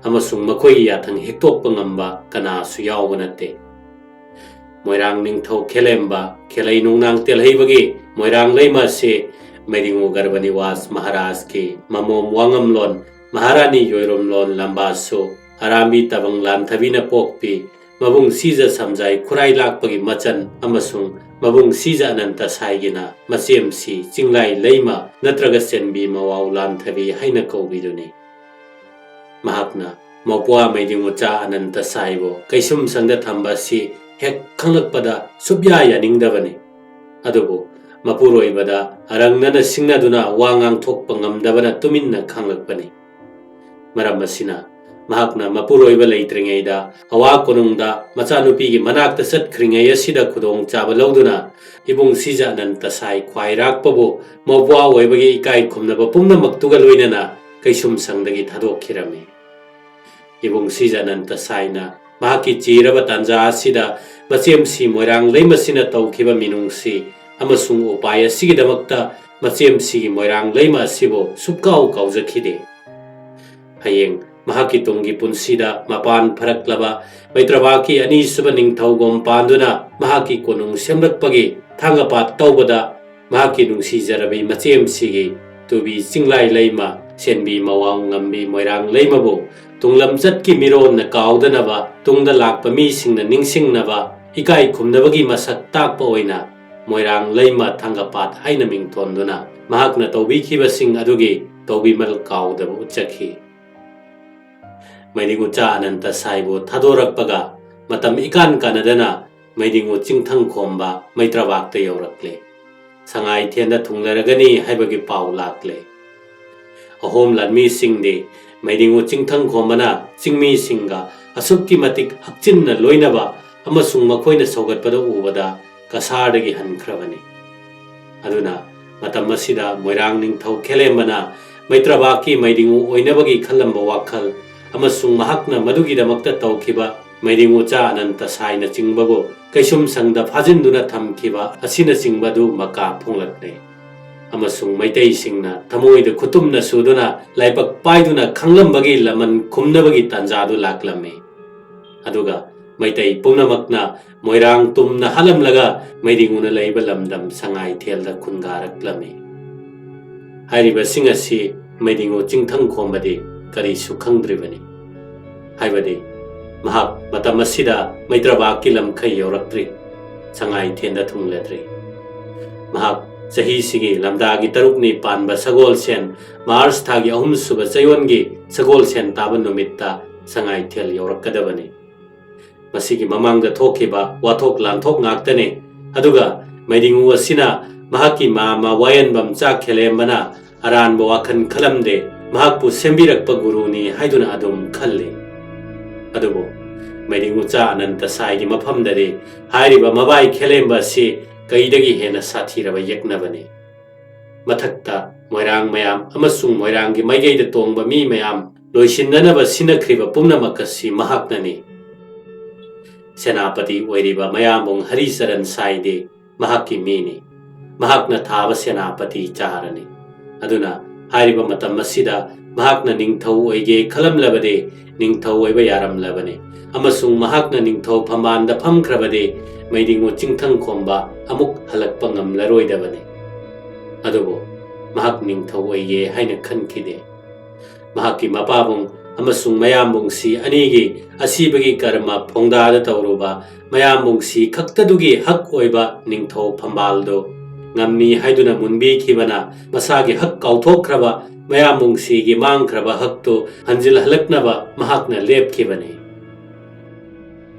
ꯑꯃꯁꯨꯡ ꯃꯈꯣꯏꯒꯤ ꯌꯥꯊꯪ ꯍꯤꯛꯇꯣꯛꯄ ꯉꯝꯕ ꯀꯅꯥꯁꯨ ꯌꯥꯎꯕ ꯅꯠꯇꯦ꯫ ꯃꯣꯏꯔꯥꯡ ꯅꯤꯡꯊꯧ ꯈꯦꯂꯦꯝꯕ ꯈꯦꯂꯩ ꯅꯨꯡꯅꯥꯡ ꯇꯦꯜꯍꯩꯕꯒꯤ ꯃꯣꯏꯔꯥꯡ ꯂꯩꯃ ꯑꯁꯤ ꯃꯩꯗꯤꯡꯉꯨ ꯒꯔꯕꯅꯤꯋꯥꯁ ꯃꯍꯥꯔꯥꯖꯀꯤ ꯃꯃꯣꯝ ꯋꯥꯉꯝꯂꯣꯟ ꯃꯍꯥꯔꯥꯅꯤ ꯌꯣꯏꯔꯣꯝꯂꯣꯟ ꯂꯝꯕꯥꯁꯨ ꯑꯔꯥꯝꯕꯤ ꯇꯕꯪ ꯂꯥꯟꯊꯕꯤꯅ ꯄꯣꯛꯄꯤ ꯃꯕꯨꯡ ꯁꯤꯖ ꯁꯝꯖꯥꯏ ꯈꯨꯔꯥꯏ ꯂꯥꯛꯄꯒꯤ ꯃꯆꯟ ꯑꯃꯁꯨꯡ ꯃꯕꯨꯡ ꯁꯤꯖ ꯑꯅꯟꯇ ꯁꯥꯏꯒꯤꯅ ꯃꯆꯦꯝꯁꯤ ꯆꯤꯡꯂꯥꯏ ꯂꯩꯃ ꯅꯠꯇ꯭ꯔꯒ ꯆꯦꯟꯕꯤ ꯃꯋꯥꯎ ꯂꯥꯟꯊꯕꯤ ꯍꯥꯏꯅ ꯀꯧꯕꯤꯗꯨꯅꯤ꯫ ꯃꯍꯥꯛꯅ ꯃꯧꯄ꯭ꯋꯥ ꯃꯩꯗꯤꯡꯉꯨꯆꯥ ꯑꯅꯟꯇ ꯁꯥꯏꯕꯨ ꯀꯩꯁꯨꯝ ꯁꯪꯗ ꯊꯝꯕ ꯑꯁꯤ ꯍꯦꯛ ꯈꯪꯂꯛꯄꯗ ꯁꯨꯞꯌꯥ ꯌꯥꯅꯤꯡꯗꯕꯅꯤ꯫ ꯑꯗꯨꯕꯨ ꯃꯄꯨꯔꯣꯏꯕꯗ ꯑꯔꯪꯅꯅ ꯁꯤꯡꯅꯗꯨꯅ ꯋꯥ ꯉꯥꯡꯊꯣꯛꯄ ꯉꯝꯗꯕꯅ ꯇꯨꯃꯤꯟꯅ ꯈꯥꯡꯂꯛꯄꯅꯤ꯫ ꯃꯔꯝ ꯑꯁꯤꯅ ꯃꯍꯥꯛꯅ ꯃꯄꯨꯔꯣꯏꯕ ꯂꯩꯇ꯭ꯔꯤꯉꯩꯗ ꯑꯋꯥ ꯀꯣꯅꯨꯡꯗ ꯃꯆꯥꯅꯨꯄꯤꯒꯤ ꯃꯅꯥꯛꯇ ꯆꯠꯈ꯭ꯔꯤꯉꯩ ꯑꯁꯤꯗ ꯈꯨꯗꯣꯡꯆꯥꯕ ꯂꯧꯗꯨꯅ ꯏꯕꯨꯡ ꯁꯤꯖ ꯑꯅꯟꯇ ꯁꯥꯏ ꯈ꯭ꯋꯥꯏꯔꯥꯛꯄꯕꯨ ꯃꯧꯄ꯭ꯋꯥ ꯑꯣꯏꯕꯒꯤ ꯏꯀꯥꯏ ꯈꯨꯝꯅꯕ ꯄꯨꯝꯅꯃꯛꯇꯨꯒ ꯂꯣꯏꯅꯅ ꯀꯩꯁꯨꯝꯁꯪꯗꯒꯤ ꯊꯥꯗꯣꯛꯈꯤꯔꯝꯃꯤ꯫ ꯏꯕꯨꯡ ꯁꯤꯖ ꯑꯅꯟꯇ ꯁꯥꯏꯅ ꯃꯍꯥꯛꯀꯤ ꯆꯤꯔꯕ ꯇꯥꯟꯖꯥ ꯑꯁꯤꯗ ꯃꯆꯦꯝꯁꯤ ꯃꯣꯏꯔꯥꯡ ꯂꯩꯃꯁꯤꯅ ꯇꯧꯈꯤꯕ ꯃꯤꯅꯨꯡꯁꯤ ꯑꯃꯁꯨꯡ ꯎꯄꯥꯏ ꯑꯁꯤꯒꯤꯗꯃꯛꯇ ꯃꯆꯦꯝꯁꯤꯒꯤ ꯃꯣꯏꯔꯥꯡ ꯂꯩꯃ ꯑꯁꯤꯕꯨ ꯁꯨꯛꯀꯥꯎ ꯀꯥꯎꯖꯈꯤꯗꯦ꯫ ꯍꯌꯦꯡ ꯃꯍꯥꯛꯀꯤ ꯇꯨꯡꯒꯤ ꯄꯨꯟꯁꯤꯗ ꯃꯄꯥꯟ ꯐꯔꯛꯂꯕ ꯃꯩꯇ꯭ꯔꯕꯥꯛꯀꯤ ꯑꯅꯤꯁꯨꯕ ꯅꯤꯡꯊꯧꯒꯨꯝ ꯄꯥꯟꯗꯨꯅ ꯃꯍꯥꯛꯀꯤ ꯀꯣꯅꯨꯡ ꯁꯦꯝꯂꯛꯄꯒꯤ ꯊꯥꯡꯒꯄꯥꯠ ꯇꯧꯕꯗ ꯃꯍꯥꯛꯀꯤ ꯅꯨꯡꯁꯤꯖꯔꯕꯤ ꯃꯆꯦꯝꯁꯤꯒꯤ ꯇꯨꯕꯤ ꯆꯤꯡꯂꯥꯏ ꯂꯩꯃ, ꯁꯦꯟꯕꯤ ꯃꯋꯥꯡ ꯉꯝꯕꯤ ꯃꯣꯏꯔꯥꯡ ꯂꯩꯃꯕꯨ ꯇꯨꯡꯂꯝꯆꯠꯀꯤ ꯃꯤꯔꯣꯟꯅ ꯀꯥꯎꯗꯅꯕ, ꯇꯨꯡꯗ ꯂꯥꯛꯄ ꯃꯤꯁꯤꯡꯅ ꯅꯤꯡꯁꯤꯡꯅꯕ, ꯏꯀꯥꯏ ꯈꯨꯝꯅꯕꯒꯤ ꯃꯁꯛ ꯇꯥꯛꯄ ꯑꯣꯏꯅ ꯃꯣꯏꯔꯥꯡ ꯂꯩꯃ ꯊꯥꯡꯒꯄꯥꯠ ꯍꯥꯏꯅ ꯃꯤꯡꯊꯣꯟꯗꯨꯅ ꯃꯍꯥꯛꯅ ꯇꯧꯕꯤꯈꯤꯕꯁꯤꯡ ꯑꯗꯨꯒꯤ ꯇꯧꯕꯤꯃꯜ ꯀꯥꯎꯗꯕ ꯎꯠꯆꯈꯤ꯫ ꯃꯩꯗꯤꯡ ꯎꯆꯥ ꯑꯅꯟꯇ ꯁꯥꯏꯕꯨ ꯊꯥꯗꯣꯔꯛꯄꯒ ꯃꯇꯝ ꯏꯀꯥꯟ ꯀꯥꯟꯅꯗꯅ ꯃꯩꯗꯤꯡꯎ ꯆꯤꯡꯊꯪ ꯈꯣꯝꯕ ꯃꯩꯇ꯭ꯔꯕꯥꯛꯇ ꯌꯧꯔꯛꯂꯦ꯫ ꯁꯉꯥꯏꯊꯦꯟꯗ ꯊꯨꯡꯂꯔꯒꯅꯤ ꯍꯥꯏꯕꯒꯤ ꯄꯥꯎ ꯂꯥꯛꯂꯦ꯫ ꯑꯍꯣꯝ ꯂꯥꯟꯃꯤꯁꯤꯡꯗꯤ ꯃꯩꯗꯤꯡꯎ ꯆꯤꯡꯊꯪ ꯈꯣꯝꯕꯅ ꯆꯤꯡꯃꯤꯁꯤꯡꯒ ꯑꯁꯨꯛꯀꯤ ꯃꯇꯤꯛ ꯍꯛꯆꯤꯟꯅ ꯂꯣꯏꯅꯕ ꯑꯃꯁꯨꯡ ꯃꯈꯣꯏꯅ ꯁꯧꯒꯠꯄꯗ ꯎꯕꯗ ꯀꯁꯥꯔꯗꯒꯤ ꯍꯟꯈ꯭ꯔꯕꯅꯤ꯫ ꯑꯗꯨꯅ ꯃꯇꯝ ꯑꯁꯤꯗ ꯃꯣꯏꯔꯥꯡ ꯅꯤꯡꯊꯧ ꯈꯦꯂꯦꯝꯕꯅ ꯃꯩꯇ꯭ꯔꯕꯥꯛꯀꯤ ꯃꯩꯗꯤꯡꯎ ꯑꯣꯏꯅꯕꯒꯤ ꯈꯜꯂꯝꯕ ꯋꯥꯈꯜ ꯑꯃꯁꯨꯡ ꯃꯍꯥꯛꯅ ꯃꯗꯨꯒꯤꯗꯃꯛꯇ ꯇꯧꯈꯤꯕ ꯃꯩꯗꯤꯡꯎ ꯆꯥ ꯑꯅꯟꯇ ꯁꯥꯏꯅꯆꯤꯡꯕꯕꯨ ꯀꯩꯁꯨꯝꯁꯪꯗ ꯐꯥꯖꯤꯟꯗꯨꯅ ꯊꯝꯈꯤꯕ ꯑꯁꯤꯅꯆꯤꯡꯕꯗꯨ ꯃꯀꯥ ꯐꯣꯡꯂꯛꯂꯦ꯫ ꯑꯃꯁꯨꯡ ꯃꯩꯇꯩꯁꯤꯡꯅ ꯊꯃꯣꯏꯗ ꯈꯨꯇꯨꯝꯅ ꯁꯨꯗꯨꯅ ꯂꯥꯏꯕꯛ ꯄꯥꯏꯗꯨꯅ ꯈꯪꯂꯝꯕꯒꯤ ꯂꯃꯟ ꯈꯨꯝꯅꯕꯒꯤ ꯇꯥꯟꯖꯥꯗꯨ ꯂꯥꯛꯂꯝꯃꯤ꯫ ꯑꯗꯨꯒ ꯃꯩꯇꯩ ꯄꯨꯝꯅꯃꯛꯅ ꯃꯣꯏꯔꯥꯡ ꯇꯨꯝꯅ ꯍꯥꯠꯂꯝꯂꯒ ꯃꯩꯗꯤꯡꯎꯅ ꯂꯩꯕ ꯂꯝꯗꯝ ꯁꯉꯥꯏꯊꯦꯜꯗ ꯈꯨꯟꯒꯥꯔꯛꯂꯝꯃꯤ꯫ ꯍꯥꯏꯔꯤꯕꯁꯤꯡ ꯑꯁꯤ ꯃꯩꯗꯤꯡꯎ ꯆꯤꯡꯊꯪ ꯈꯣꯝꯕꯗꯤ ꯀꯔꯤꯁꯨ ꯈꯪꯗ꯭ꯔꯤꯕꯅꯤ꯫ ꯍꯥꯏꯕꯗꯤ ꯃꯍꯥꯛ ꯃꯇꯝ ꯑꯁꯤꯗ ꯃꯩꯇ꯭ꯔꯕꯥꯛꯀꯤ ꯂꯝꯈꯩ ꯌꯧꯔꯛꯇ꯭ꯔꯤ, ꯁꯉꯥꯏꯊꯦꯟꯗ ꯊꯨꯡꯂꯗ꯭ꯔꯤ꯫ ꯃꯍꯥꯛ ꯆꯍꯤꯁꯤꯒꯤ ꯂꯝꯗꯥꯒꯤ ꯇꯔꯨꯛꯅꯤ ꯄꯥꯟꯕ ꯁꯒꯣꯜꯁꯦꯟ, ꯃꯥꯔꯆ ꯊꯥꯒꯤ ꯑꯍꯨꯝꯁꯨꯕ ꯆꯌꯣꯜꯒꯤ ꯁꯒꯣꯜꯁꯦꯟ ꯇꯥꯕ ꯅꯨꯃꯤꯠꯇ ꯁꯉꯥꯏꯊꯦꯜ ꯌꯧꯔꯛꯀꯗꯕꯅꯤ꯫ ꯃꯁꯤꯒꯤ ꯃꯃꯥꯡꯗ ꯊꯣꯛꯈꯤꯕ ꯋꯥꯊꯣꯛ ꯂꯥꯟꯊꯣꯛ ꯉꯥꯛꯇꯅꯤ꯫ ꯑꯗꯨꯒ ꯃꯩꯗꯤꯡꯎ ꯑꯁꯤꯅ ꯃꯍꯥꯛꯀꯤ ꯃꯥꯝꯃ ꯋꯥꯌꯦꯟꯕꯝ ꯆꯥꯛ ꯈꯦꯂꯦꯝꯕꯅ ꯑꯔꯥꯟꯕ ꯋꯥꯈꯜ ꯈꯜꯂꯝꯗꯦ, ꯃꯍꯥꯛꯄꯨ ꯁꯦꯝꯕꯤꯔꯛꯄ ꯒꯨꯔꯨꯅꯤ ꯍꯥꯏꯗꯨꯅ ꯑꯗꯨꯝ ꯈꯜꯂꯤ꯫ ꯑꯗꯨꯕꯨ ꯃꯩꯗꯤꯡꯎ ꯆꯥ ꯑꯅꯟꯇ ꯁꯥꯏꯒꯤ ꯃꯐꯝꯗꯗꯤ ꯍꯥꯏꯔꯤꯕ ꯃꯕꯥꯏ ꯈꯦꯂꯦꯝꯕ ꯑꯁꯤ ꯀꯩꯗꯒꯤ ꯍꯦꯟꯅ ꯁꯥꯊꯤꯔꯕ ꯌꯦꯛꯅꯕꯅꯤ꯫ ꯃꯊꯛꯇ ꯃꯣꯏꯔꯥꯡ ꯃꯌꯥꯝ ꯑꯃꯁꯨꯡ ꯃꯣꯏꯔꯥꯡꯒꯤ ꯃꯥꯏꯀꯩꯗ ꯇꯣꯡꯕ ꯃꯤ ꯃꯌꯥꯝ ꯂꯣꯏꯁꯤꯟꯅꯅꯕ ꯁꯤꯟꯅꯈ꯭ꯔꯤꯕ ꯄꯨꯝꯅꯃꯛ ꯑꯁꯤ ꯃꯍꯥꯛꯅꯅꯤ꯫ ꯁꯦꯅꯥꯄꯇꯤ ꯑꯣꯏꯔꯤꯕ ꯃꯌꯥꯝꯕꯨꯡ ꯍꯔꯤꯆꯔꯟ ꯁꯥꯏꯗꯤ ꯃꯍꯥꯛꯀꯤ ꯃꯤꯅꯤ꯫ ꯃꯍꯥꯛꯅ ꯊꯥꯕ ꯁꯦꯅꯥꯄꯇꯤ ꯆꯥꯔꯅꯤ꯫ ꯑꯗꯨꯅ ꯍꯥꯏꯔꯤꯕ ꯃꯇꯝ ꯑꯁꯤꯗ ꯃꯍꯥꯛꯅ ꯅꯤꯡꯊꯧ ꯑꯣꯏꯒꯦ ꯈꯜꯂꯝꯂꯕꯗꯤ ꯅꯤꯡꯊꯧ ꯑꯣꯏꯕ ꯌꯥꯔꯝꯂꯕꯅꯤ, ꯑꯃꯁꯨꯡ ꯃꯍꯥꯛꯅ ꯅꯤꯡꯊꯧ ꯐꯝꯕꯥꯜꯗ ꯐꯝꯈ꯭ꯔꯕꯗꯤ ꯃꯩꯗꯤꯡꯎ ꯆꯤꯡꯊꯪ ꯈꯣꯝꯕ ꯑꯃꯨꯛ ꯍꯜꯂꯛꯄ ꯉꯝꯂꯔꯣꯏꯗꯕꯅꯤ꯫ ꯑꯗꯨꯕꯨ ꯃꯍꯥꯛ ꯅꯤꯡꯊꯧ ꯑꯣꯏꯒꯦ ꯍꯥꯏꯅ ꯈꯟꯈꯤꯗꯦ꯫ ꯃꯍꯥꯛꯀꯤ ꯃꯄꯥꯕꯨꯡ ꯑꯃꯁꯨꯡ ꯃꯌꯥꯝꯕꯨꯡꯁꯤ ꯑꯅꯤꯒꯤ ꯑꯁꯤꯕꯒꯤ ꯀꯔꯃ ꯐꯣꯡꯗꯥꯗ ꯇꯧꯔꯨꯕ ꯃꯌꯥꯝꯕꯨꯡꯁꯤ ꯈꯛꯇꯗꯨꯒꯤ ꯍꯛ ꯑꯣꯏꯕ ꯅꯤꯡꯊꯧ ꯐꯝꯕꯥꯜꯗꯨ ꯉꯝꯃꯤ ꯍꯥꯏꯗꯨꯅ ꯃꯨꯟꯕꯤꯈꯤꯕꯅ ꯃꯁꯥꯒꯤ ꯍꯛ ꯀꯥꯎꯊꯣꯛꯈ꯭ꯔꯕ ꯃꯌꯥꯝꯕꯨꯡꯁꯤꯒꯤ ꯃꯥꯡꯈ꯭ꯔꯕ ꯍꯛꯇꯨ ꯍꯟꯖꯤꯜꯍꯜꯂꯛꯅꯕ ꯃꯍꯥꯛꯅ ꯂꯦꯞꯈꯤꯕꯅꯤ꯫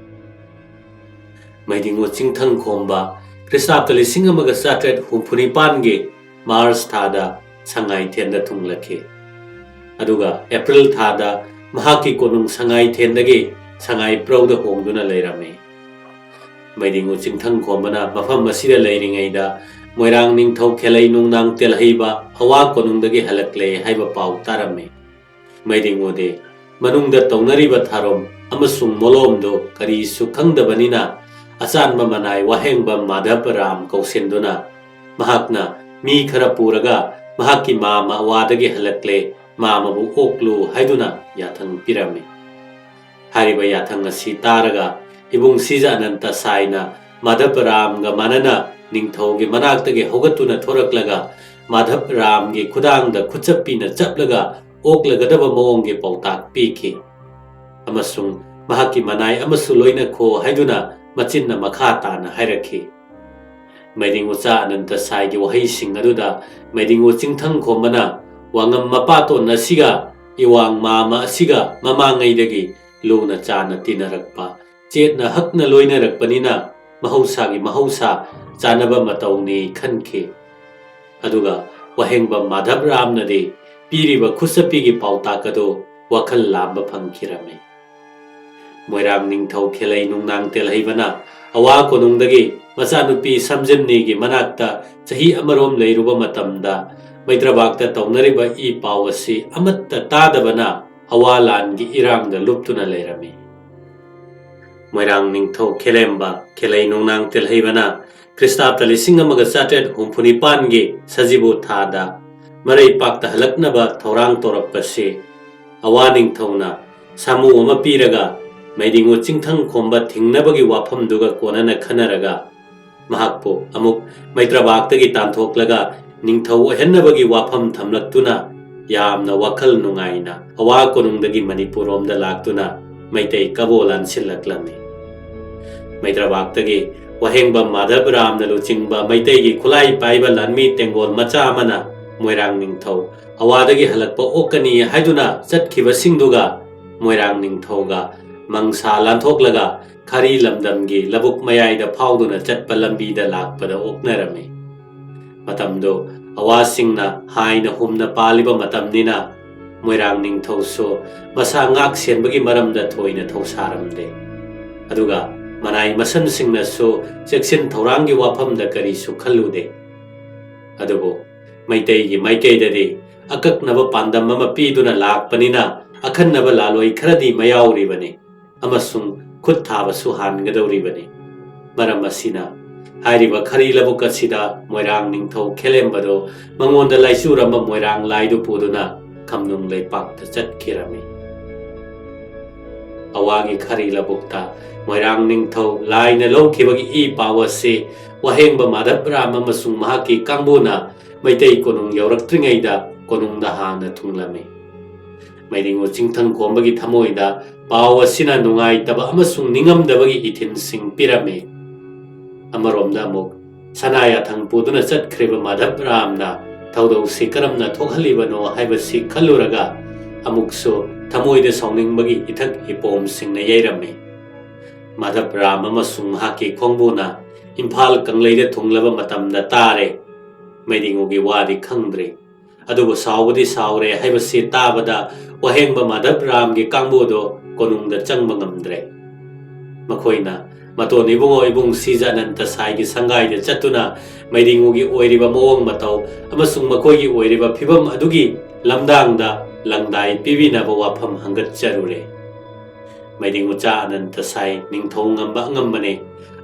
ꯃꯩꯗꯤꯡꯉꯨ ꯆꯤꯡꯊꯪ ꯈꯣꯝꯕ ꯈ꯭ꯔꯤꯁꯇꯥꯕꯇ ꯂꯤꯁꯤꯡ ꯑꯃꯒ ꯆꯥꯇ꯭ꯔꯦꯠ ꯍꯨꯝꯐꯨ ꯅꯤꯄꯥꯟꯒꯤ ꯃꯥꯔꯆ ꯊꯥꯗ ꯁꯉꯥꯏꯊꯦꯟꯗ ꯊꯨꯡꯂꯛꯈꯤ꯫ ꯑꯗꯨꯒ ꯑꯦꯄ꯭ꯔꯤꯜ ꯊꯥꯗ ꯃꯍꯥꯛꯀꯤ ꯀꯣꯅꯨꯡ ꯁꯉꯥꯏꯊꯦꯟꯗꯒꯤ ꯁꯉꯥꯏꯄ꯭ꯔꯧꯗ ꯍꯣꯡꯗꯨꯅ ꯂꯩꯔꯝꯃꯤ꯫ ꯃꯩꯗꯤꯡꯉꯨ ꯆꯤꯡꯊꯪ ꯈꯣꯝꯕꯅ ꯃꯐꯝ ꯑꯁꯤꯗ ꯂꯩꯔꯤꯉꯩꯗ ꯃꯣꯏꯔꯥꯡ ꯅꯤꯡꯊꯧ ꯈꯦꯂꯩ ꯅꯨꯡꯅꯥꯡ ꯇꯦꯜꯍꯩꯕ ꯑꯋꯥ ꯀꯣꯅꯨꯡꯗꯒꯤ ꯍꯜꯂꯛꯂꯦ ꯍꯥꯏꯕ ꯄꯥꯎ ꯇꯥꯔꯝꯃꯤ꯫ ꯃꯩꯗꯤꯡꯉꯨꯗꯤ ꯃꯅꯨꯡꯗ ꯇꯧꯅꯔꯤꯕ ꯊꯥꯔꯣꯝ ꯑꯃꯁꯨꯡ ꯃꯣꯂꯣꯝꯗꯨ ꯀꯔꯤꯁꯨ ꯈꯪꯗꯕꯅꯤꯅ ꯑꯆꯥꯟꯕ ꯃꯅꯥꯏ ꯋꯥꯍꯦꯡꯕꯝ ꯃꯥꯙꯕ ꯔꯥꯝ ꯀꯧꯁꯤꯟꯗꯨꯅ ꯃꯍꯥꯛꯅ ꯃꯤ ꯈꯔ ꯄꯨꯔꯒ ꯃꯍꯥꯛꯀꯤ ꯃꯥꯝꯃ ꯑꯋꯥꯗꯒꯤ ꯍꯜꯂꯛꯂꯦ, ꯃꯥꯝꯃꯕꯨ ꯑꯣꯛꯂꯨ ꯍꯥꯏꯗꯨꯅ ꯌꯥꯊꯪ ꯄꯤꯔꯝꯃꯤ꯫ ꯍꯥꯏꯔꯤꯕ ꯌꯥꯊꯪ ꯑꯁꯤ ꯇꯥꯔꯒ ꯏꯕꯨꯡ ꯁꯤꯖ ꯑꯅꯟꯇ ꯁꯥꯏꯅ ꯃꯥꯙꯕ ꯔꯥꯝꯒ ꯃꯥꯟꯅꯅ ꯅꯤꯡꯊꯧꯒꯤ ꯃꯅꯥꯛꯇꯒꯤ ꯍꯧꯒꯠꯇꯨꯅ ꯊꯣꯔꯛꯂꯒ ꯃꯥꯙꯕ ꯔꯥꯝꯒꯤ ꯈꯨꯗꯥꯡꯗ ꯈꯨꯠꯆꯞꯄꯤꯅ ꯆꯞꯂꯒ ꯑꯣꯛꯂꯒꯗꯕ ꯃꯑꯣꯡꯒꯤ ꯄꯥꯎꯇꯥꯛ ꯄꯤꯈꯤ꯫ ꯑꯃꯁꯨꯡ ꯃꯍꯥꯛꯀꯤ ꯃꯅꯥꯏ ꯑꯃꯁꯨ ꯂꯣꯏꯅꯈꯣ ꯍꯥꯏꯗꯨꯅ ꯃꯆꯤꯟꯅ ꯃꯈꯥ ꯇꯥꯅ ꯍꯥꯏꯔꯛꯈꯤ꯫ ꯃꯩꯗꯤꯡ ꯎꯆꯥ ꯑꯅꯟꯇ ꯁꯥꯏꯒꯤ ꯋꯥꯍꯩꯁꯤꯡ ꯑꯗꯨꯗ ꯃꯩꯗꯤꯡ ꯎꯆꯤꯡꯊꯪ ꯈꯣꯝꯕꯅ ꯋꯥꯉꯝ ꯃꯄꯥꯇꯣꯟ ꯑꯁꯤꯒ ꯏꯋꯥꯡ ꯃꯥꯝꯃ ꯑꯁꯤꯒ ꯃꯃꯥꯡꯉꯩꯗꯒꯤ ꯂꯨꯅ ꯆꯥꯟꯅ ꯇꯤꯟꯅꯔꯛꯄ, ꯆꯦꯠꯅ ꯍꯛꯅ ꯂꯣꯏꯅꯔꯛꯄꯅꯤꯅ ꯃꯍꯧꯁꯥꯒꯤ ꯃꯍꯧꯁꯥ ꯆꯥꯟꯅꯕ ꯃꯇꯧꯅꯤ ꯈꯟꯈꯤ꯫ ꯑꯗꯨꯒ ꯋꯥꯍꯦꯡꯕꯝ ꯃꯥꯙꯕ ꯔꯥꯝꯅꯗꯤ ꯄꯤꯔꯤꯕ ꯈꯨꯠꯆꯞꯄꯤꯒꯤ ꯄꯥꯎꯇꯥꯛ ꯑꯗꯨ ꯋꯥꯈꯜ ꯂꯥꯝꯕ ꯐꯪꯈꯤꯔꯝꯃꯤ꯫ ꯃꯣꯏꯔꯥꯡ ꯅꯤꯡꯊꯧ ꯈꯦꯂꯩ ꯅꯨꯡꯅꯥꯡ ꯇꯦꯜꯍꯩꯕꯅ ꯑꯋꯥ ꯀꯣꯅꯨꯡꯗꯒꯤ ꯃꯆꯥꯅꯨꯄꯤ ꯁꯝꯖꯤꯟꯅꯤꯒꯤ ꯃꯅꯥꯛꯇ ꯆꯍꯤ ꯑꯃꯔꯣꯝ ꯂꯩꯔꯨꯕ ꯃꯇꯝꯗ ꯃꯩꯇ꯭ꯔꯕꯥꯛꯇ ꯇꯧꯅꯔꯤꯕ ꯏ ꯄꯥꯎ ꯑꯁꯤ ꯑꯃꯠꯇ ꯇꯥꯗꯕꯅ ꯑꯋꯥ ꯂꯥꯟꯒꯤ ꯏꯔꯥꯡꯗ ꯂꯨꯞꯇꯨꯅ ꯂꯩꯔꯝꯃꯤ꯫ ꯃꯣꯏꯔꯥꯡ ꯅꯤꯡꯊꯧ ꯈꯦꯂꯦꯝꯕ ꯈꯦꯂꯩ ꯅꯨꯡꯅꯥꯡ ꯇꯦꯜꯍꯩꯕꯅ ꯈ꯭ꯔꯤꯁꯇꯥꯕꯇ ꯂꯤꯁꯤꯡ ꯑꯃꯒ ꯆꯥꯇ꯭ꯔꯦꯠ ꯍꯨꯝꯐꯨ ꯅꯤꯄꯥꯟꯒꯤ ꯁꯖꯤꯕꯨ ꯊꯥꯗ ꯃꯔꯩꯄꯥꯛꯇ ꯍꯜꯂꯛꯅꯕ ꯊꯧꯔꯥꯡ ꯇꯧꯔꯛꯄꯁꯤ ꯑꯋꯥ ꯅꯤꯡꯊꯧꯅ ꯁꯥꯃꯨ ꯑꯃ ꯄꯤꯔꯒ ꯃꯩꯗꯤꯡꯉꯨ ꯆꯤꯡꯊꯪ ꯈꯣꯝꯕ ꯊꯤꯡꯅꯕꯒꯤ ꯋꯥꯐꯝꯗꯨꯒ ꯀꯣꯟꯅꯅ ꯈꯟꯅꯔꯒ ꯃꯍꯥꯛꯄꯨ ꯑꯃꯨꯛ ꯃꯩꯇ꯭ꯔꯕꯥꯛꯇꯒꯤ ꯇꯥꯟꯊꯣꯛꯂꯒ ꯅꯤꯡꯊꯧ ꯑꯣꯏꯍꯟꯅꯕꯒꯤ ꯋꯥꯐꯝ ꯊꯝꯂꯛꯇꯨꯅ ꯌꯥꯝꯅ ꯋꯥꯈꯜ ꯅꯨꯡꯉꯥꯏꯅ ꯑꯋꯥ ꯀꯣꯅꯨꯡꯗꯒꯤ ꯃꯅꯤꯄꯨꯔ ꯔꯣꯝꯗ ꯂꯥꯛꯇꯨꯅ ꯃꯩꯇꯩ ꯀꯕꯣ ꯂꯥꯟꯁꯤꯜꯂꯛꯂꯝꯃꯤ꯫ ꯃꯩꯗ꯭ꯔꯕꯥꯛꯇꯒꯤ ꯋꯥꯍꯦꯡꯕꯝ ꯃꯥꯙꯕ ꯔꯥꯝꯅ ꯂꯨꯆꯤꯡꯕ ꯃꯩꯇꯩꯒꯤ ꯈꯨꯠꯂꯥꯏ ꯄꯥꯏꯕ ꯂꯥꯟꯃꯤ ꯇꯦꯡꯒꯣꯜ ꯃꯆꯥ ꯑꯃꯅ ꯃꯣꯏꯔꯥꯡ ꯅꯤꯡꯊꯧ ꯑꯋꯥꯗꯒꯤ ꯍꯜꯂꯛꯄ ꯑꯣꯛꯀꯅꯤ ꯍꯥꯏꯗꯨꯅ ꯆꯠꯈꯤꯕꯁꯤꯡꯗꯨꯒ ꯃꯣꯏꯔꯥꯡ ꯅꯤꯡꯊꯧꯒ ꯃꯪꯁꯥ ꯂꯥꯟꯊꯣꯛꯂꯒ ꯈꯥꯔꯤ ꯂꯝꯗꯝꯒꯤ ꯂꯧꯕꯨꯛ ꯃꯌꯥꯏꯗ ꯐꯥꯎꯗꯨꯅ ꯆꯠꯄ ꯂꯝꯕꯤꯗ ꯂꯥꯛꯄꯗ ꯑꯣꯛꯅꯔꯝꯃꯤ꯫ ꯃꯇꯝꯗꯨ ꯑꯋꯥꯁꯤꯡꯅ ꯍꯥꯏꯅ ꯍꯨꯝꯅ ꯄꯥꯜꯂꯤꯕ ꯃꯇꯝꯅꯤꯅ ꯃꯣꯏꯔꯥꯡ ꯅꯤꯡꯊꯧꯁꯨ ꯃꯁꯥ ꯉꯥꯛ ꯁꯦꯟꯕꯒꯤ ꯃꯔꯝꯗ ꯊꯣꯏꯅ ꯊꯧꯁꯥꯔꯝꯗꯦ꯫ ꯑꯗꯨꯒ ꯃꯅꯥꯏ ꯃꯁꯟꯁꯤꯡꯅꯁꯨ ꯆꯦꯛꯁꯤꯟ ꯊꯧꯔꯥꯡꯒꯤ ꯋꯥꯐꯝꯗ ꯀꯔꯤꯁꯨ ꯈꯜꯂꯨꯗꯦ꯫ ꯑꯗꯨꯕꯨ ꯃꯩꯇꯩꯒꯤ ꯃꯥꯏꯀꯩꯗꯗꯤ ꯑꯀꯛꯅꯕ ꯄꯥꯟꯗꯝ ꯑꯃ ꯄꯤꯗꯨꯅ ꯂꯥꯛꯄꯅꯤꯅ ꯑꯈꯟꯅꯕ ꯂꯥꯂꯣꯏ ꯈꯔꯗꯤ ꯃꯌꯥꯎꯔꯤꯕꯅꯤ ꯑꯃꯁꯨꯡ ꯈꯨꯠ ꯊꯥꯕꯁꯨ ꯍꯥꯟꯒꯗꯧꯔꯤꯕꯅꯤ꯫ ꯃꯔꯝ ꯑꯁꯤꯅ ꯍꯥꯏꯔꯤꯕ ꯈꯔꯤ ꯂꯧꯕꯨꯛ ꯑꯁꯤꯗ ꯃꯣꯏꯔꯥꯡ ꯅꯤꯡꯊꯧ ꯈꯦꯂꯦꯝꯕꯗꯨ ꯃꯉꯣꯟꯗ ꯂꯥꯏꯆꯨꯔꯝꯕ ꯃꯣꯏꯔꯥꯡ ꯂꯥꯏꯗꯨ ꯄꯨꯗꯨꯅ ꯈꯝꯅꯨꯡ ꯂꯩꯄꯥꯛꯇ ꯆꯠꯈꯤꯔꯝꯃꯤ꯫ ꯑꯋꯥꯒꯤ ꯈꯔꯤ ꯂꯧꯕꯨꯛꯇ ꯃꯣꯏꯔꯥꯡ ꯅꯤꯡꯊꯧ ꯂꯥꯏꯅ ꯂꯧꯈꯤꯕꯒꯤ ꯏ ꯄꯥꯎ ꯑꯁꯤ ꯋꯥꯍꯦꯡꯕ ꯃꯥꯙꯕ ꯔꯥꯝ ꯑꯃꯁꯨꯡ ꯃꯍꯥꯛꯀꯤ ꯀꯥꯡꯕꯨꯅ ꯃꯩꯇꯩ ꯀꯣꯅꯨꯡ ꯌꯧꯔꯛꯇ꯭ꯔꯤꯉꯩꯗ ꯀꯣꯅꯨꯡꯗ ꯍꯥꯟꯅ ꯊꯨꯡꯂꯝꯃꯤ꯫ ꯃꯩꯗꯤꯡꯉꯨ ꯆꯤꯡꯊꯪ ꯈꯣꯝꯕꯒꯤ ꯊꯃꯣꯏꯗ ꯄꯥꯎ ꯑꯁꯤꯅ ꯅꯨꯡꯉꯥꯏꯇꯕ ꯑꯃꯁꯨꯡ ꯅꯤꯡꯉꯝꯗꯕꯒꯤ ꯏꯊꯤꯜꯁꯤꯡ ꯄꯤꯔꯝꯃꯤ꯫ ꯑꯃꯔꯣꯝꯗ ꯑꯃꯨꯛ ꯁꯅꯥ ꯌꯥꯊꯪ ꯄꯨꯗꯨꯅ ꯆꯠꯈ꯭ꯔꯤꯕ ꯃꯥꯙꯕ ꯔꯥꯝꯅ ꯊꯧꯗꯧꯁꯤ ꯀꯔꯝꯅ ꯊꯣꯛꯍꯜꯂꯤꯕꯅꯣ ꯍꯥꯏꯕꯁꯤ ꯈꯜꯂꯨꯔꯒ ꯑꯃꯨꯛꯁꯨ ꯊꯃꯣꯏꯗ ꯁꯥꯎꯅꯤꯡꯕꯒꯤ ꯏꯊꯛ ꯏꯄꯣꯝꯁꯤꯡꯅ ꯌꯩꯔꯝꯃꯤ꯫ ꯃꯥꯙꯕ ꯔꯥꯝ ꯑꯃꯁꯨꯡ ꯃꯍꯥꯛꯀꯤ ꯈꯣꯡꯕꯨꯅ ꯏꯝꯐꯥꯜ ꯀꯪꯂꯩꯗ ꯊꯨꯡꯂꯕ ꯃꯇꯝꯗ ꯇꯥꯔꯦ꯫ ꯃꯩꯗꯤꯡꯉꯨꯒꯤ ꯋꯥꯗꯤ ꯈꯪꯗ꯭ꯔꯤ꯫ ꯑꯗꯨꯕꯨ ꯁꯥꯎꯕꯗꯤ ꯁꯥꯎꯔꯦ ꯍꯥꯏꯕꯁꯤ ꯇꯥꯕꯗ ꯋꯥꯍꯦꯡꯕ ꯃꯥꯙꯕ ꯔꯥꯝꯒꯤ ꯀꯥꯡꯕꯨꯗꯨ ꯀꯣꯅꯨꯡꯗ ꯆꯪꯕ ꯉꯝꯗ꯭ꯔꯦ꯫ ꯃꯈꯣꯏꯅ ꯃꯇꯣꯟ ꯏꯕꯨꯡꯉꯣ ꯏꯕꯨꯡ ꯁꯤꯖ ꯑꯅꯟꯇ ꯁꯥꯏꯒꯤ ꯁꯪꯒꯥꯏꯗ ꯆꯠꯇꯨꯅ ꯃꯩꯗꯤꯡꯉꯨꯒꯤ ꯑꯣꯏꯔꯤꯕ ꯃꯑꯣꯡ ꯃꯇꯧ ꯑꯃꯁꯨꯡ ꯃꯈꯣꯏꯒꯤ ꯑꯣꯏꯔꯤꯕ ꯐꯤꯕꯝ ꯑꯗꯨꯒꯤ ꯂꯝꯗꯥꯡꯗ ꯂꯪꯗꯥꯏ ꯄꯤꯕꯤꯅꯕ ꯋꯥꯐꯝ ꯍꯪꯒꯠꯆꯔꯨꯔꯦ꯫ ꯃꯩꯗꯤꯡꯉꯨ ꯆꯥ ꯑꯅꯟꯇ ꯁꯥꯏ ꯅꯤꯡꯊꯧ ꯉꯝꯕ ꯑꯉꯝꯕꯅꯤ꯫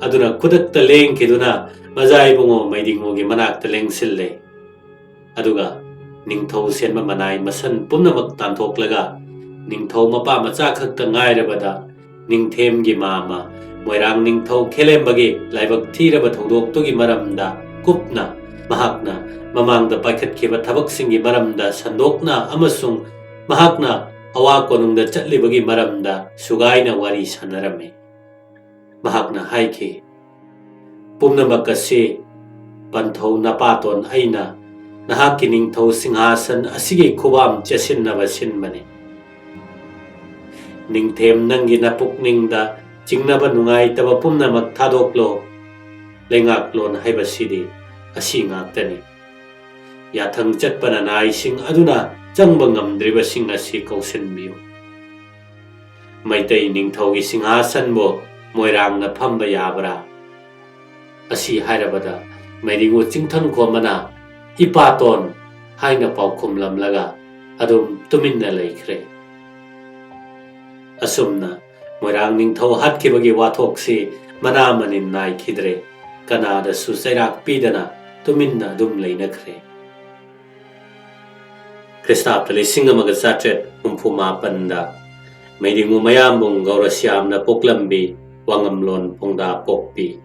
ꯑꯗꯨꯅ ꯈꯨꯗꯛꯇ ꯂꯦꯡꯈꯤꯗꯨꯅ ꯃꯖꯥ ꯏꯕꯨꯡꯉꯣ ꯃꯩꯗꯤꯡꯉꯨꯒꯤ ꯃꯅꯥꯛꯇ ꯂꯦꯡꯁꯤꯜꯂꯦ꯫ ꯑꯗꯨꯒ ꯅꯤꯡꯊꯧ ꯁꯦꯟꯕ ꯃꯅꯥꯏ ꯃꯁꯟ ꯄꯨꯝꯅꯃꯛ ꯇꯥꯟꯊꯣꯛꯂꯒ ꯅꯤꯡꯊꯧ ꯃꯄꯥ ꯃꯆꯥ ꯈꯛꯇ ꯉꯥꯏꯔꯕꯗ ꯅꯤꯡꯊꯦꯝꯒꯤ ꯃꯥꯃ ꯃꯣꯏꯔꯥꯡ ꯅꯤꯡꯊꯧ ꯈꯦꯂꯦꯝꯕꯒꯤ ꯂꯥꯏꯕꯛ ꯊꯤꯔꯕ ꯊꯧꯗꯣꯛꯇꯨꯒꯤ ꯃꯔꯝꯗ ꯀꯨꯞꯅ ꯃꯍꯥꯛꯅ ꯃꯃꯥꯡꯗ ꯄꯥꯏꯈꯠꯈꯤꯕ ꯊꯕꯛꯁꯤꯡꯒꯤ ꯃꯔꯝꯗ ꯁꯟꯗꯣꯛꯅ ꯑꯃꯁꯨꯡ ꯃꯍꯥꯛꯅ ꯑꯋꯥ ꯀꯣꯅꯨꯡꯗ ꯆꯠꯂꯤꯕꯒꯤ ꯃꯔꯝꯗ ꯁꯨꯒꯥꯏꯅ ꯋꯥꯔꯤ ꯁꯥꯟꯅꯔꯝꯃꯤ꯫ ꯃꯍꯥꯛꯅ ꯍꯥꯏꯈꯤ, "ꯄꯨꯝꯅꯃꯛ ꯑꯁꯤ ꯄꯟꯊꯧ ꯅꯄꯥꯇꯣꯟ ꯑꯩꯅ ꯅꯍꯥꯛꯀꯤ ꯅꯤꯡꯊꯧ ꯁꯤꯡꯍꯥꯁꯟ ꯑꯁꯤꯒꯤ ꯈꯨꯕꯥꯝ ꯆꯦꯠꯁꯤꯟꯅꯕ ꯁꯤꯟꯕꯅꯤ꯫ ꯅꯤꯡꯊꯦꯝ ꯅꯪꯒꯤ ꯅꯄꯨꯛꯅꯤꯡꯗ ꯆꯤꯡꯅꯕ ꯅꯨꯡꯉꯥꯏꯇꯕ ꯄꯨꯝꯅꯃꯛ ꯊꯥꯗꯣꯛꯂꯣ꯫ ꯂꯩꯉꯥꯛꯂꯣꯟ ꯍꯥꯏꯕꯁꯤꯗꯤ ꯑꯁꯤ ꯉꯥꯛꯇꯅꯤ꯫ ꯌꯥꯊꯪ ꯆꯠꯄ ꯅꯅꯥꯏꯁꯤꯡ ꯑꯗꯨꯅ ꯆꯪꯕ ꯉꯝꯗ꯭ꯔꯤꯕꯁꯤꯡ ꯑꯁꯤ ꯀꯧꯁꯤꯟꯕꯤꯌꯨ꯫ ꯃꯩꯇꯩ ꯅꯤꯡꯊꯧꯒꯤ ꯁꯤꯡꯍꯥꯁꯟꯕꯨ ꯃꯣꯏꯔꯥꯡꯅ ꯐꯝꯕ ꯌꯥꯕ꯭ꯔꯥ?" ꯑꯁꯤ ꯍꯥꯏꯔꯕꯗ ꯃꯩꯔꯤꯉꯨ ꯆꯤꯡꯊꯪꯈꯣꯝꯕꯅ "ꯏꯄꯥꯇꯣꯟ" ꯍꯥꯏꯅ ꯄꯥꯎꯈꯨꯝꯂꯝꯂꯒ ꯑꯗꯨꯝ ꯇꯨꯃꯤꯟꯅ ꯂꯩꯈ꯭ꯔꯦ꯫ ꯑꯁꯨꯝꯅ ꯃꯣꯏꯔꯥꯡ ꯅꯤꯡꯊꯧ ꯍꯥꯠꯈꯤꯕꯒꯤ ꯋꯥꯊꯣꯛꯁꯤ ꯃꯅꯥ ꯃꯅꯤꯟ ꯅꯥꯏꯈꯤꯗ꯭ꯔꯦ꯫ ꯀꯅꯥꯗꯁꯨ ꯆꯩꯔꯥꯛ ꯄꯤꯗꯅ ꯇꯨꯃꯤꯟꯅ ꯑꯗꯨꯝ ꯂꯩꯅꯈ꯭ꯔꯦ꯫ ꯈ꯭ꯔꯤꯁꯇꯥꯕꯗ ꯂꯤꯁꯤꯡ ꯑꯃꯒ ꯆꯥꯇ꯭ꯔꯦꯠ ꯍꯨꯝꯐꯨ ꯃꯥꯄꯟꯗ ꯃꯩꯔꯤꯉꯨ ꯃꯌꯥꯝꯕꯨꯡ ꯒꯧꯔꯁ꯭ꯌꯥꯝꯅ ꯄꯣꯛꯂꯝꯕꯤ ꯋꯥꯉꯝꯂꯣꯟ ꯄꯨꯡꯗꯥ ꯄꯣꯛꯄꯤ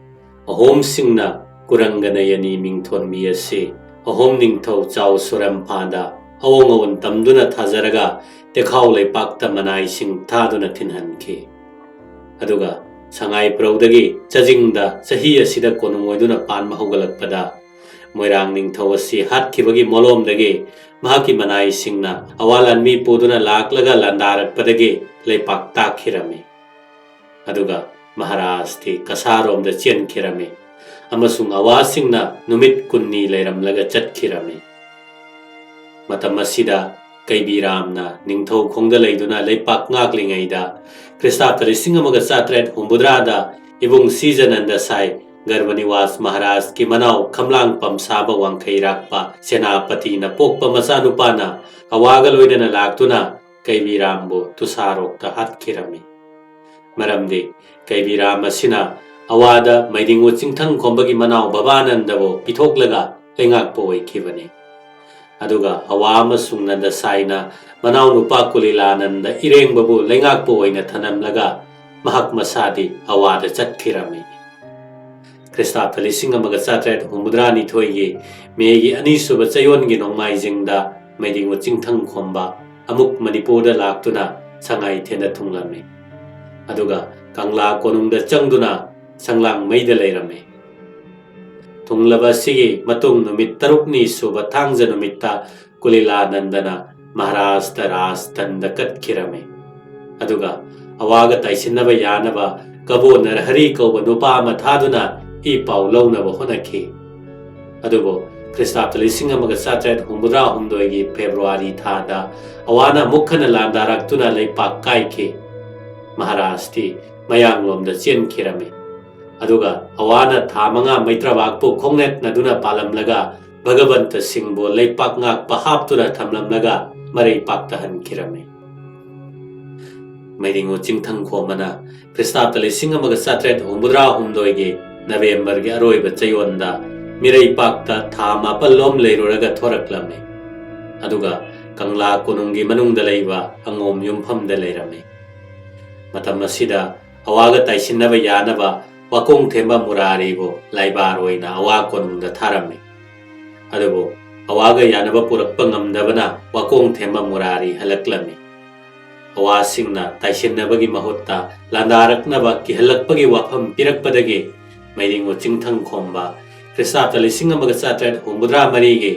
ꯑꯍꯣꯝꯁꯤꯡꯅ ꯀꯨꯔꯪꯒ ꯅꯌꯅꯤ ꯃꯤꯡꯊꯣꯟꯕꯤ ꯑꯁꯤ ꯑꯍꯣꯝ ꯅꯤꯡꯊꯧ ꯆꯥꯎ ꯁꯨꯔꯝꯐꯥꯗ ꯑꯑꯣꯡ ꯑꯑꯣꯟ ꯇꯝꯗꯨꯅ ꯊꯥꯖꯔꯒ ꯇꯦꯈꯥꯎ ꯂꯩꯄꯥꯛꯇ ꯃꯅꯥꯏꯁꯤꯡ ꯊꯥꯗꯨꯅ ꯊꯤꯟꯍꯟꯈꯤ꯫ ꯑꯗꯨꯒ ꯁꯉꯥꯏ ꯄ꯭ꯔꯧꯗꯒꯤ ꯆꯖꯤꯡꯗ ꯆꯍꯤ ꯑꯁꯤꯗ ꯀꯣꯅꯨꯡ ꯑꯣꯏꯗꯨꯅ ꯄꯥꯟꯕ ꯍꯧꯒꯠꯂꯛꯄꯗ ꯃꯣꯏꯔꯥꯡ ꯅꯤꯡꯊꯧ ꯑꯁꯤ ꯍꯥꯠꯈꯤꯕꯒꯤ ꯃꯣꯂꯣꯝꯗꯒꯤ ꯃꯍꯥꯛꯀꯤ ꯃꯅꯥꯏꯁꯤꯡꯅ ꯑꯋꯥ ꯂꯥꯟꯃꯤ ꯄꯨꯗꯨꯅ ꯂꯥꯛꯂꯒ ꯂꯥꯟꯗꯥꯔꯛꯄꯗꯒꯤ ꯂꯩꯄꯥꯛ ꯇꯥꯛꯈꯤꯔꯝꯃꯤ꯫ ꯑꯗꯨꯒ ꯃꯍꯥꯔꯥꯖꯇꯤ ꯀꯁꯥꯔꯣꯝꯗ ꯆꯦꯟꯈꯤꯔꯝꯃꯤ ꯑꯃꯁꯨꯡ ꯑꯋꯥꯁꯤꯡꯅ ꯅꯨꯃꯤꯠ ꯀꯨꯟꯅꯤ ꯂꯩꯔꯝꯂꯒ ꯆꯠꯈꯤꯔꯝꯃꯤ꯫ ꯃꯇꯝ ꯑꯁꯤꯗ ꯀꯩꯕꯤꯔꯥꯝꯅ ꯅꯤꯡꯊꯧ ꯈꯣꯡꯗ ꯂꯩꯗꯨꯅ ꯂꯩꯄꯥꯛ ꯉꯥꯛꯂꯤꯉꯩꯗ ꯈ꯭ꯔꯤꯁꯇꯥꯕꯗ ꯂꯤꯁꯤꯡ ꯑꯃꯒ ꯆꯥꯇ꯭ꯔꯦꯠ ꯍꯨꯝꯐꯨꯇꯔꯥꯗ ꯏꯕꯨꯡ ꯁꯤꯖꯅꯟꯗ ꯁꯥꯏ ꯒꯔꯚꯅꯤꯋꯥꯁ ꯃꯍꯥꯔꯥꯖꯀꯤ ꯃꯅꯥꯎ ꯈꯝꯂꯥꯡ ꯄꯝꯁꯥꯕ ꯋꯥꯡꯈꯩꯔꯥꯛꯄ ꯁꯦꯅꯥꯄꯇꯤꯅ ꯄꯣꯛꯄ ꯃꯆꯥꯅꯨꯄꯥꯅ ꯑꯋꯥꯒ ꯂꯣꯏꯅꯅ ꯂꯥꯛꯇꯨꯅ ꯀꯩꯕꯤꯔꯥꯝꯕꯨ ꯇꯨꯁꯥꯔꯣꯛꯇ ꯍꯥꯠꯈꯤꯔꯝꯃꯤ꯫ ꯃꯔꯝꯗꯤ ꯀꯩꯕꯤꯔꯥꯝ ꯑꯁꯤꯅ ꯑꯋꯥꯗ ꯃꯩꯗꯤꯡꯉꯨ ꯆꯤꯡꯊꯪ ꯈꯣꯝꯕꯒꯤ ꯃꯅꯥꯎ ꯕꯕꯥꯅꯟꯗꯕꯨ ꯄꯤꯊꯣꯛꯂꯒ ꯂꯩꯉꯥꯛꯄ ꯑꯣꯏꯈꯤꯕꯅꯤ꯫ ꯑꯗꯨꯒ ꯑꯋꯥ ꯑꯃꯁꯨꯡ ꯅꯟꯗꯁꯥꯏꯅ ꯃꯅꯥꯎꯅꯨꯄꯥ ꯀꯨꯂꯤꯂꯥꯅꯟꯗ ꯏꯔꯦꯡꯕꯕꯨ ꯂꯩꯉꯥꯛꯄ ꯑꯣꯏꯅ ꯊꯅꯝꯂꯒ ꯃꯍꯥꯛ ꯃꯁꯥꯗꯤ ꯑꯋꯥꯗ ꯆꯠꯈꯤꯔꯝꯃꯤ꯫ ꯈ꯭ꯔꯤꯁꯇꯥꯕꯇ ꯂꯤꯁꯤꯡ ꯑꯃꯒ ꯆꯥꯇ꯭ꯔꯦꯠ ꯍꯨꯝꯐꯨꯇꯔꯥꯅꯤꯊꯣꯏꯒꯤ ꯃꯦꯒꯤ ꯑꯅꯤꯁꯨꯕ ꯆꯌꯣꯜꯒꯤ ꯅꯣꯡꯃꯥꯏꯖꯤꯡꯗ ꯃꯩꯗꯤꯡꯉꯨ ꯆꯤꯡꯊꯪꯈꯣꯝꯕ ꯑꯃꯨꯛ ꯃꯅꯤꯄꯨꯔꯗ ꯂꯥꯛꯇꯨꯅ ꯁꯉꯥꯏꯊꯦꯟꯗ ꯊꯨꯡꯂꯝꯃꯤ꯫ ꯑꯗꯨꯒ ꯀꯪꯂꯥ ꯀꯣꯅꯨꯡꯗ ꯆꯪꯗꯨꯅ ꯁꯪꯂꯥꯡꯃꯩꯗ ꯂꯩꯔꯝꯃꯤ꯫ ꯊꯨꯡꯂꯕ ꯑꯁꯤꯒꯤ ꯃꯇꯨꯡ ꯅꯨꯃꯤꯠ ꯇꯔꯨꯛꯅꯤ ꯁꯨꯕ ꯊꯥꯡꯖ ꯅꯨꯃꯤꯠꯇ ꯀꯨꯂꯤꯂꯥꯅꯟꯗꯅ ꯃꯍꯥꯔꯥꯖꯇ ꯔꯥꯖ ꯗꯟꯗ ꯀꯠꯈꯤꯔꯝꯃꯤ꯫ ꯑꯗꯨꯒ ꯑꯋꯥꯒ ꯇꯥꯏꯁꯤꯟꯅꯕ ꯌꯥꯅꯕ ꯀꯕꯣ ꯅꯔꯍꯔꯤ ꯀꯧꯕ ꯅꯨꯄꯥ ꯑꯃ ꯊꯥꯗꯨꯅ ꯏ ꯄꯥꯎ ꯂꯧꯅꯕ ꯍꯣꯠꯅꯈꯤ꯫ ꯑꯗꯨꯕꯨ ꯈ꯭ꯔꯤꯁꯇꯥꯕꯇ ꯂꯤꯁꯤꯡ ꯑꯃꯒ ꯆꯥꯇ꯭ꯔꯦꯠ ꯍꯨꯝꯐꯨꯇꯔꯥ ꯍꯨꯝꯗꯣꯏꯒꯤ ꯐꯦꯕ꯭ꯔꯨꯋꯥꯔꯤ ꯊꯥꯗ ꯑꯋꯥꯅ ꯑꯃꯨꯛ ꯍꯟꯅ ꯂꯥꯟꯗꯥꯔꯛꯇꯨꯅ ꯂꯩꯄꯥꯛ ꯀꯥꯏꯈꯤ꯫ ꯃꯍꯥꯔꯥꯖꯇꯤ ꯃꯌꯥꯡꯂꯣꯝꯗ ꯆꯦꯟꯈꯤꯔꯝꯃꯤ꯫ ꯑꯗꯨꯒ ꯑꯋꯥꯅ ꯊꯥ ꯃꯉꯥ ꯃꯩꯇ꯭ꯔꯕꯥꯛꯄꯨ ꯈꯣꯡꯅꯦꯠꯅꯗꯨꯅ ꯄꯥꯜꯂꯝꯂꯒ ꯚꯒꯕꯟꯇ ꯁꯤꯡꯕꯨ ꯂꯩꯄꯥꯛ ꯉꯥꯛꯄ ꯍꯥꯞꯇꯨꯅ ꯊꯝꯂꯝꯂꯒ ꯃꯔꯩꯄꯥꯛꯇ ꯍꯟꯈꯤꯔꯝꯃꯤ꯫ ꯃꯩꯗꯤꯡꯉꯨ ꯆꯤꯡꯊꯪꯈꯣꯝꯕꯅ ꯈ꯭ꯔꯤꯁꯇꯥꯕꯇ ꯂꯤꯁꯤꯡ ꯑꯃꯒ ꯆꯥꯇ꯭ꯔꯦꯠ ꯍꯨꯝꯐꯨꯇꯔꯥ ꯍꯨꯝꯗꯣꯏꯒꯤ ꯅꯕꯦꯝꯕꯔꯒꯤ ꯑꯔꯣꯏꯕ ꯆꯌꯣꯜꯗ ꯃꯤꯔꯩꯄꯥꯛꯇ ꯊꯥ ꯃꯥꯄꯜꯂꯣꯝ ꯂꯩꯔꯨꯔꯒ ꯊꯣꯔꯛꯂꯝꯃꯤ꯫ ꯑꯗꯨꯒ ꯀꯪꯂꯥ ꯀꯣꯅꯨꯡꯒꯤ ꯃꯅꯨꯡꯗ ꯂꯩꯕ ꯑꯉꯣꯝ ꯌꯨꯝꯐꯝꯗ ꯂꯩꯔꯝꯃꯤ꯫ ꯃꯇꯝ ꯑꯁꯤꯗ ꯑꯋꯥꯒ ꯇꯥꯏꯁꯤꯟꯅꯕ ꯌꯥꯅꯕ ꯋꯥꯀꯣꯡꯊꯦꯝꯕ ꯃꯨꯔꯥꯔꯤꯕꯨ ꯂꯥꯏꯕꯥꯔ ꯑꯣꯏꯅ ꯑꯋꯥ ꯀꯣꯅꯨꯡꯗ ꯊꯥꯔꯝꯃꯤ꯫ ꯑꯗꯨꯕꯨ ꯑꯋꯥꯒ ꯌꯥꯅꯕ ꯄꯨꯔꯛꯄ ꯉꯝꯗꯕꯅ ꯋꯥꯀꯣꯡꯊꯦꯝꯕ ꯃꯨꯔꯥꯔꯤ ꯍꯜꯂꯛꯂꯝꯃꯤ꯫ ꯑꯋꯥꯁꯤꯡꯅ ꯇꯥꯏꯁꯤꯟꯅꯕꯒꯤ ꯃꯍꯨꯠꯇ ꯂꯥꯟꯗꯥꯔꯛꯅꯕ ꯀꯤꯍꯜꯂꯛꯄꯒꯤ ꯋꯥꯐꯝ ꯄꯤꯔꯛꯄꯗꯒꯤ ꯃꯩꯗꯤꯡꯉꯨ ꯆꯤꯡꯊꯪꯈꯣꯝꯕ ꯈ꯭ꯔꯤꯁꯇꯥꯕꯇ ꯂꯤꯁꯤꯡ ꯑꯃꯒ ꯆꯥꯇ꯭ꯔꯦꯠ ꯍꯨꯝꯐꯨꯇꯔꯥ ꯃꯔꯤꯒꯤ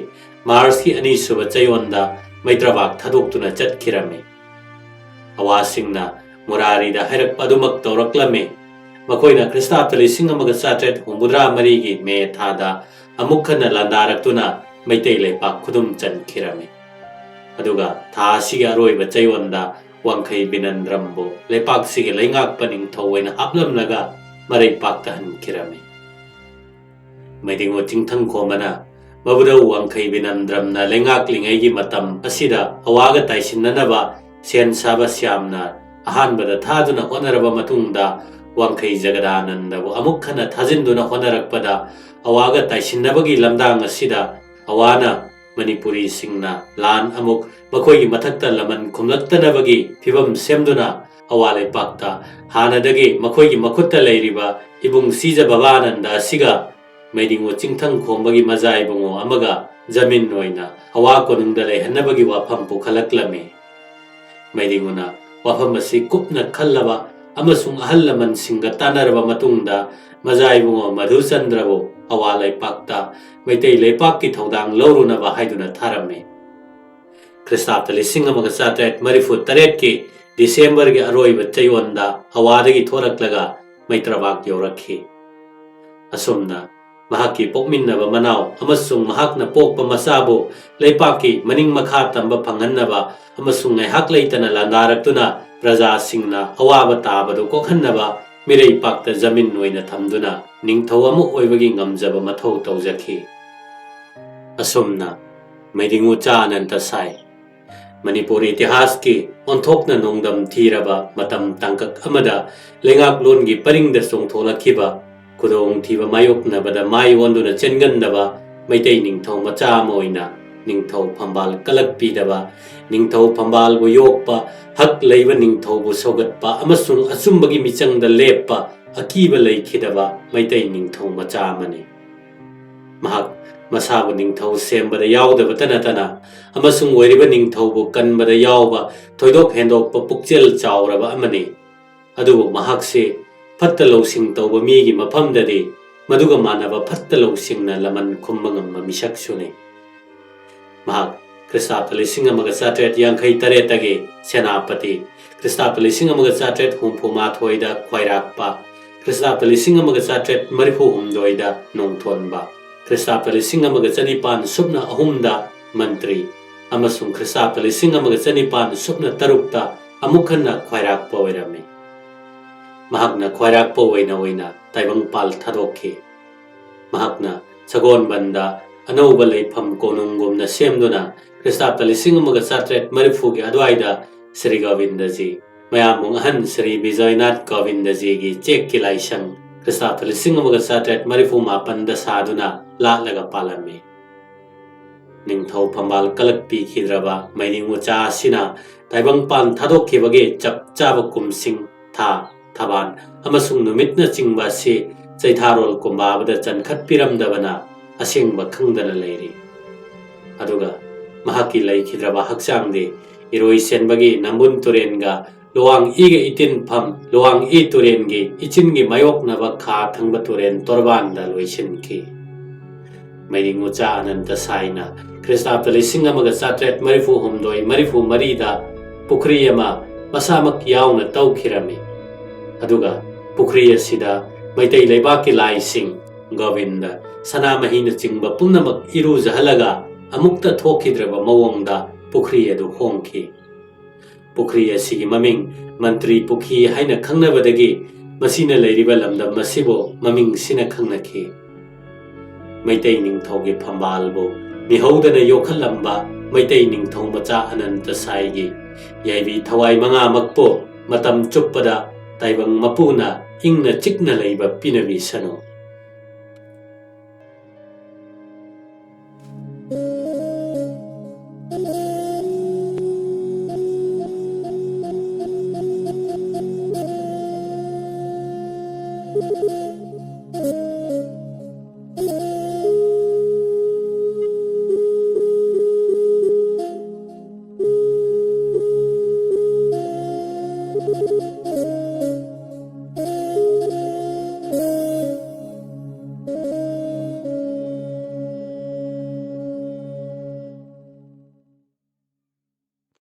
ꯃꯥꯔꯆꯀꯤ ꯑꯅꯤꯁꯨꯕ ꯆꯌꯣꯜꯗ ꯃꯩꯇ꯭ꯔꯕꯥꯛ ꯊꯥꯗꯣꯛꯇꯨꯅ ꯆꯠꯈꯤꯔꯝꯃꯤ꯫ ꯑꯋꯥꯁꯤꯡꯅ ꯃꯨꯔꯥꯔꯤꯗ ꯍꯥꯏꯔꯛꯄ ꯑꯗꯨꯃꯛ ꯇꯧꯔꯛꯂꯝꯃꯤ꯫ ꯃꯈꯣꯏꯅ ꯈ꯭ꯔꯤꯁꯇꯥꯕꯇ ꯂꯤꯁꯤꯡ ꯑꯃꯒ ꯆꯥꯇ꯭ꯔꯦꯠ ꯍꯨꯝꯐꯨꯇꯔꯥ ꯃꯔꯤꯒꯤ ꯃꯦ ꯊꯥꯗ ꯑꯃꯨꯛ ꯍꯟꯅ ꯂꯥꯟꯗꯥꯔꯛꯇꯨꯅ ꯃꯩꯇꯩ ꯂꯩꯄꯥꯛ ꯈꯨꯗꯨꯝ ꯆꯟꯈꯤꯔꯝꯃꯤ꯫ ꯑꯗꯨꯒ ꯊꯥ ꯑꯁꯤꯒꯤ ꯑꯔꯣꯏꯕ ꯆꯌꯣꯜꯗ ꯋꯥꯡꯈꯩ ꯕꯤꯅꯟꯗ꯭ꯔꯝꯕꯨ ꯂꯩꯄꯥꯛꯁꯤꯒꯤ ꯂꯩꯉꯥꯛꯄ ꯅꯤꯡꯊꯧ ꯑꯣꯏꯅ ꯍꯥꯞꯂꯝꯂꯒ ꯃꯔꯩꯄꯥꯛꯇ ꯍꯟꯈꯤꯔꯝꯃꯤ꯫ ꯃꯩꯗꯤꯡꯉꯨ ꯆꯤꯡꯊꯪꯈꯣꯝꯕꯅ ꯃꯕꯨꯗꯧ ꯋꯥꯡꯈꯩ ꯕꯤꯅꯟꯗ꯭ꯔꯝꯅ ꯂꯩꯉꯥꯛꯂꯤꯉꯩꯒꯤ ꯃꯇꯝ ꯑꯁꯤꯗ ꯑꯋꯥꯒ ꯇꯥꯏꯁꯤꯟꯅꯅꯕ ꯁꯦꯟ ꯁꯥꯕ ꯁ꯭ꯌꯥꯝꯅ ꯑꯍꯥꯟꯕꯗ ꯊꯥꯗꯨꯅ ꯍꯣꯠꯅꯔꯕ ꯃꯇꯨꯡꯗ ꯋꯥꯡꯈꯩ ꯖꯒꯗꯥꯅꯟꯗꯕꯨ ꯑꯃꯨꯛ ꯍꯟꯅ ꯊꯥꯖꯤꯟꯗꯨꯅ ꯍꯣꯠꯅꯔꯛꯄꯗ ꯑꯋꯥꯒ ꯇꯥꯏꯁꯤꯟꯅꯕꯒꯤ ꯂꯝꯗꯥꯡ ꯑꯁꯤꯗ ꯑꯋꯥꯅ ꯃꯅꯤꯄꯨꯔꯤꯁꯤꯡꯅ ꯂꯥꯟ ꯑꯃꯨꯛ ꯃꯈꯣꯏꯒꯤ ꯃꯊꯛꯇ ꯂꯃꯟ ꯈꯨꯝꯂꯛꯇꯅꯕꯒꯤ ꯐꯤꯚꯝ ꯁꯦꯝꯗꯨꯅ ꯑꯋꯥ ꯂꯩꯄꯥꯛꯇ ꯍꯥꯟꯅꯗꯒꯤ ꯃꯈꯣꯏꯒꯤ ꯃꯈꯨꯠꯇ ꯂꯩꯔꯤꯕ ꯏꯕꯨꯡ ꯁꯤꯖ ꯕꯕꯥꯅꯟꯗ ꯑꯁꯤꯒ ꯃꯩꯗꯤꯡꯉꯨ ꯆꯤꯡꯊꯪ ꯈꯣꯝꯕꯒꯤ ꯃꯖꯥ ꯏꯕꯨꯡꯉꯣ ꯑꯃꯒ ꯖꯃꯤꯟ ꯑꯣꯏꯅ ꯑꯋꯥ ꯀꯣꯅꯨꯡꯗ ꯂꯩꯍꯟꯅꯕꯒꯤ ꯋꯥꯐꯝ ꯄꯨꯈꯠꯂꯛꯂꯝꯃꯤ꯫ ꯃꯩꯗꯤꯡꯉꯨꯅ ꯋꯥꯐꯝ ꯑꯁꯤ ꯀꯨꯞꯅ ꯈꯜꯂꯕ ꯑꯃꯁꯨꯡ ꯑꯍꯜ ꯂꯃꯟꯁꯤꯡꯒ ꯇꯥꯟꯅꯔꯕ ꯃꯇꯨꯡꯗ ꯃꯖꯥ ꯏꯕꯨꯡꯉꯣ ꯃꯙꯨꯆꯟꯗ꯭ꯔꯕꯨ ꯑꯋꯥ ꯂꯩꯄꯥꯛꯇ ꯃꯩꯇꯩ ꯂꯩꯄꯥꯛꯀꯤ ꯊꯧꯗꯥꯡ ꯂꯧꯔꯨꯅꯕ ꯍꯥꯏꯗꯨꯅ ꯊꯥꯔꯝꯃꯤ꯫ ꯈ꯭ꯔꯤꯁꯇꯥꯕꯗ ꯂꯤꯁꯤꯡ ꯑꯃꯒ ꯆꯥꯇ꯭ꯔꯦꯠ ꯃꯔꯤꯐꯨ ꯇꯔꯦꯠꯀꯤ ꯗꯤꯁꯦꯝꯕꯔꯒꯤ ꯑꯔꯣꯏꯕ ꯆꯌꯣꯜꯗ ꯑꯋꯥꯗꯒꯤ ꯊꯣꯔꯛꯂꯒ ꯃꯩꯇ꯭ꯔꯕꯥꯛ ꯌꯧꯔꯛꯈꯤ꯫ ꯑꯁꯨꯝꯅ ꯃꯍꯥꯛꯀꯤ ꯄꯣꯛꯃꯤꯟꯅꯕ ꯃꯅꯥꯎ ꯑꯃꯁꯨꯡ ꯃꯍꯥꯛꯅ ꯄꯣꯛꯄ ꯃꯆꯥꯕꯨ ꯂꯩꯄꯥꯛꯀꯤ ꯃꯅꯤꯡ ꯃꯈꯥ ꯇꯝꯕ ꯐꯪꯍꯟꯅꯕ ꯑꯃꯁꯨꯡ ꯉꯥꯏꯍꯥꯛ ꯂꯩꯇꯅ ꯂꯥꯟꯗꯥꯔꯛꯇꯨꯅ ꯄ꯭ꯔꯖꯥꯁꯤꯡꯅ ꯑꯋꯥꯕ ꯇꯥꯕꯗꯨ ꯀꯣꯛꯍꯟꯅꯕ ꯃꯤꯔꯩꯄꯥꯛꯇ ꯖꯃꯤꯟ ꯑꯣꯏꯅ ꯊꯝꯗꯨꯅ ꯅꯤꯡꯊꯧ ꯑꯃ ꯑꯣꯏꯕꯒꯤ ꯉꯝꯖꯕ ꯃꯊꯧ ꯇꯧꯖꯈꯤ꯫ ꯑꯁꯨꯝꯅ ꯃꯩꯗꯤꯡꯉꯨ ꯆꯥ ꯑꯅꯟꯇ ꯁꯥꯏ꯫ ꯃꯅꯤꯄꯨꯔ ꯏꯇꯤꯍꯥꯁꯀꯤ ꯑꯣꯟꯊꯣꯛꯅ ꯅꯣꯡꯗꯝ ꯊꯤꯔꯕ ꯃꯇꯝ ꯇꯥꯡꯀꯛ ꯑꯃꯗ ꯂꯩꯉꯥꯛꯂꯣꯟꯒꯤ ꯄꯔꯤꯡꯗ ꯆꯣꯡꯊꯣꯛꯂꯛꯈꯤꯕ ꯈꯨꯗꯣꯡꯊꯤꯕ ꯃꯥꯌꯣꯛꯅꯕꯗ ꯃꯥꯏ ꯑꯣꯟꯗꯨꯅ ꯆꯦꯟꯒꯟꯗꯕ ꯃꯩꯇꯩ ꯅꯤꯡꯊꯧ ꯃꯆꯥ ꯑꯃ ꯑꯣꯏꯅ ꯅꯤꯡꯊꯧ ꯐꯝꯕꯥꯜ ꯀꯂꯛꯄꯤꯗꯕ, ꯅꯤꯡꯊꯧ ꯐꯝꯕꯥꯜꯕꯨ ꯌꯣꯛꯄ, ꯍꯛ ꯂꯩꯕ ꯅꯤꯡꯊꯧꯕꯨ ꯁꯧꯒꯠꯄ ꯑꯃꯁꯨꯡ ꯑꯆꯨꯝꯕꯒꯤ ꯃꯤꯆꯪꯗ ꯂꯦꯞꯄ ꯑꯀꯤꯕ ꯂꯩꯈꯤꯗꯕ ꯃꯩꯇꯩ ꯅꯤꯡꯊꯧ ꯃꯆꯥ ꯑꯃꯅꯤ꯫ ꯃꯍꯥꯛ ꯃꯁꯥꯕꯨ ꯅꯤꯡꯊꯧ ꯁꯦꯝꯕꯗ ꯌꯥꯎꯗꯕꯇ ꯅꯠꯇꯅ ꯑꯃꯁꯨꯡ ꯑꯣꯏꯔꯤꯕ ꯅꯤꯡꯊꯧꯕꯨ ꯀꯟꯕꯗ ꯌꯥꯎꯕ ꯊꯣꯏꯗꯣꯛ ꯍꯦꯟꯗꯣꯛꯄ ꯄꯨꯛꯆꯦꯜ ꯆꯥꯎꯔꯕ ꯑꯃꯅꯤ꯫ ꯑꯗꯨꯕꯨ ꯃꯍꯥꯛꯁꯤ ꯐꯠꯇ ꯂꯧꯁꯤꯡ ꯇꯧꯕ ꯃꯤꯒꯤ ꯃꯐꯝꯗꯗꯤ ꯃꯗꯨꯒ ꯃꯥꯟꯅꯕ ꯐꯠꯇ ꯂꯧꯁꯤꯡꯅ ꯂꯃꯟ ꯈꯨꯝꯕ ꯉꯝꯕ ꯃꯤꯁꯛꯁꯨꯅꯤ꯫ ꯃꯍꯥꯛ ꯈ꯭ꯔꯤꯁꯇꯥꯕꯗ ꯂꯤꯁꯤꯡ ꯑꯃꯒ ꯆꯥꯇ꯭ꯔꯦꯠ ꯌꯥꯡꯈꯩ ꯇꯔꯦꯠꯇꯒꯤ ꯁꯦꯅꯥꯄꯇꯤ, ꯈ꯭ꯔꯤꯁꯇꯥꯕꯗ ꯂꯤꯁꯤꯡ ꯑꯃꯒ ꯆꯥꯇ꯭ꯔꯦꯠ ꯍꯨꯝꯐꯨ ꯃꯥꯊꯣꯏꯗ ꯈ꯭ꯋꯥꯏꯔꯥꯛꯄ, ꯈ꯭ꯔꯤꯁꯇꯥꯕꯗ ꯂꯤꯁꯤꯡ ꯑꯃꯒ ꯆꯥꯇ꯭ꯔꯦꯠ ꯃꯔꯤꯐꯨ ꯍꯨꯝꯗꯣꯏꯗ ꯅꯣꯡꯊꯣꯟꯕ, ꯈ꯭ꯔꯤꯁꯇꯥꯕꯗ ꯂꯤꯁꯤꯡ ꯑꯃꯒ ꯆꯅꯤꯄꯥꯟ ꯁꯨꯞꯅ ꯑꯍꯨꯝꯗ ꯃꯟꯇ꯭ꯔꯤ ꯑꯃꯁꯨꯡ ꯈ꯭ꯔꯤꯁꯇꯥꯕꯗ ꯂꯤꯁꯤꯡ ꯑꯃꯒ ꯆꯅꯤꯄꯥꯟ ꯁꯨꯞꯅ ꯇꯔꯨꯛꯇ ꯑꯃꯨꯛ ꯍꯟꯅ ꯈ꯭ꯋꯥꯏꯔꯥꯛꯄ ꯑꯣꯏꯔꯝꯃꯤ꯫ ꯃꯍꯥꯛꯅ ꯈ꯭ꯋꯥꯏꯔꯥꯛꯄ ꯑꯣꯏꯅ ꯑꯣꯏꯅ ꯇꯥꯏꯕꯪꯄꯥꯜ ꯊꯥꯗꯣꯛꯈꯤ꯫ ꯃꯍꯥꯛꯅ ꯁꯒꯣꯜꯕꯟꯗ ꯑꯅꯧꯕ ꯂꯩꯐꯝ ꯀꯣꯅꯨꯡꯒꯨꯝꯅ ꯁꯦꯝꯗꯨꯅ ꯈ꯭ꯔꯤꯁꯇꯥꯕꯗ ꯂꯤꯁꯤꯡ ꯑꯃꯒ ꯆꯥꯇ꯭ꯔꯦꯠ ꯃꯔꯤꯐꯨꯒꯤ ꯑꯗꯨꯋꯥꯏꯗ ꯁ꯭ꯔꯤ ꯒꯣꯕꯤꯟꯗꯖꯤ, ꯃꯌꯥꯝꯕꯨꯡ ꯑꯍꯟ ꯁ꯭ꯔꯤ ꯕꯤꯖꯣꯏꯅꯥꯊ ꯒꯣꯕꯤꯟꯗꯖꯤꯒꯤ ꯆꯦꯛꯀꯤ ꯂꯥꯏꯁꯪ ꯈ꯭ꯔꯤꯁꯇꯥꯕꯗ ꯂꯤꯁꯤꯡ ꯑꯃꯒ ꯆꯥꯇ꯭ꯔꯦꯠ ꯃꯔꯤꯐꯨ ꯃꯥꯄꯟꯗ ꯁꯥꯗꯨꯅ ꯂꯥꯠꯂꯒ ꯄꯥꯜꯂꯝꯃꯤ꯫ ꯅꯤꯡꯊꯧ ꯐꯝꯕꯥꯜ ꯀꯂꯛꯄꯤꯈꯤꯗ꯭ꯔꯕ ꯃꯩꯗꯤꯡꯉꯨ ꯆꯥ ꯑꯁꯤꯅ ꯇꯥꯏꯕꯪꯄꯥꯟ ꯊꯥꯗꯣꯛꯈꯤꯕꯒꯤ ꯆꯞ ꯆꯥꯕ ꯀꯨꯝꯁꯤꯡ, ꯊꯥ, ꯊꯕꯥꯟ ꯑꯃꯁꯨꯡ ꯅꯨꯃꯤꯠꯅꯆꯤꯡꯕ ꯑꯁꯤ ꯆꯩꯊꯥꯔꯣꯜ ꯀꯨꯝꯕꯥꯕꯗ ꯆꯟꯈꯠꯄꯤꯔꯝꯗꯕꯅ ꯑꯁꯦꯡꯕ ꯈꯪꯗꯅ ꯂꯩꯔꯤ꯫ ꯑꯗꯨꯒ ꯃꯍꯥꯛꯀꯤ ꯂꯩꯈꯤꯗ꯭ꯔꯕ ꯍꯛꯆꯥꯡꯗꯤ ꯏꯔꯣꯏ ꯁꯦꯟꯕꯒꯤ ꯅꯝꯕꯨꯟ ꯇꯨꯔꯦꯟꯒ ꯂꯨꯋꯥꯡ ꯏꯒ ꯏꯇꯤꯟꯐꯝ ꯂꯨꯋꯥꯡ ꯏ ꯇꯨꯔꯦꯟꯒꯤ ꯏꯆꯤꯟꯒꯤ ꯃꯥꯌꯣꯛꯅꯕ ꯈꯥ ꯊꯪꯕ ꯇꯨꯔꯦꯟ ꯇꯣꯔꯕꯥꯟꯗ ꯂꯣꯏꯁꯤꯟꯈꯤ꯫ ꯃꯩꯔꯤꯡ ꯎꯆꯥ ꯑꯅꯟꯇ ꯁꯥꯏꯅ ꯈ꯭ꯔꯤꯁꯇꯥꯕꯗ ꯂꯤꯁꯤꯡ ꯑꯃꯒ ꯆꯥꯇ꯭ꯔꯦꯠ ꯃꯔꯤꯐꯨ ꯍꯨꯝꯗꯣꯏ ꯃꯔꯤꯐꯨ ꯃꯔꯤꯗ ꯄꯨꯈ꯭ꯔꯤ ꯑꯃ ꯃꯁꯥꯃꯛ ꯌꯥꯎꯅ ꯇꯧꯈꯤꯔꯝꯃꯤ꯫ ꯑꯗꯨꯒ ꯄꯨꯈ꯭ꯔꯤ ꯑꯁꯤꯗ ꯃꯩꯇꯩ ꯂꯩꯕꯥꯛꯀꯤ ꯂꯥꯏꯁꯤꯡ, ꯒꯣꯕꯤꯟꯗ, ꯁꯅꯥꯃꯍꯤꯅꯆꯤꯡꯕ ꯄꯨꯝꯅꯃꯛ ꯏꯔꯨꯖꯍꯜꯂꯒ ꯑꯃꯨꯛꯇ ꯊꯣꯛꯈꯤꯗ꯭ꯔꯕ ꯃꯑꯣꯡꯗ ꯄꯨꯈ꯭ꯔꯤ ꯑꯗꯨ ꯍꯣꯡꯈꯤ꯫ ꯄꯨꯈ꯭ꯔꯤ ꯑꯁꯤꯒꯤ ꯃꯃꯤꯡ ꯃꯟꯇ꯭ꯔꯤ ꯄꯨꯈ꯭ꯔꯤ ꯍꯥꯏꯅ ꯈꯪꯅꯕꯗꯒꯤ ꯃꯁꯤꯅ ꯂꯩꯔꯤꯕ ꯂꯝꯗꯝ ꯑꯁꯤꯕꯨ ꯃꯃꯤꯡꯁꯤꯅ ꯈꯪꯅꯈꯤ꯫ ꯃꯩꯇꯩ ꯅꯤꯡꯊꯧꯒꯤ ꯐꯝꯕꯥꯜꯕꯨ ꯃꯤꯍꯧꯗꯅ ꯌꯣꯛꯈꯠꯂꯝꯕ ꯃꯩꯇꯩ ꯅꯤꯡꯊꯧ ꯃꯆꯥ ꯑꯅꯟꯇ ꯁꯥꯏꯒꯤ ꯌꯥꯏꯕꯤ ꯊꯋꯥꯏ ꯃꯉꯥꯃꯛꯄꯨ ꯃꯇꯝ ꯆꯨꯞꯄꯗ ꯇꯥꯏꯕꯪ ꯃꯄꯨꯅ ꯏꯪꯅ ꯆꯤꯛꯅ ꯂꯩꯕ ꯄꯤꯅꯕꯤꯁꯅꯨ꯫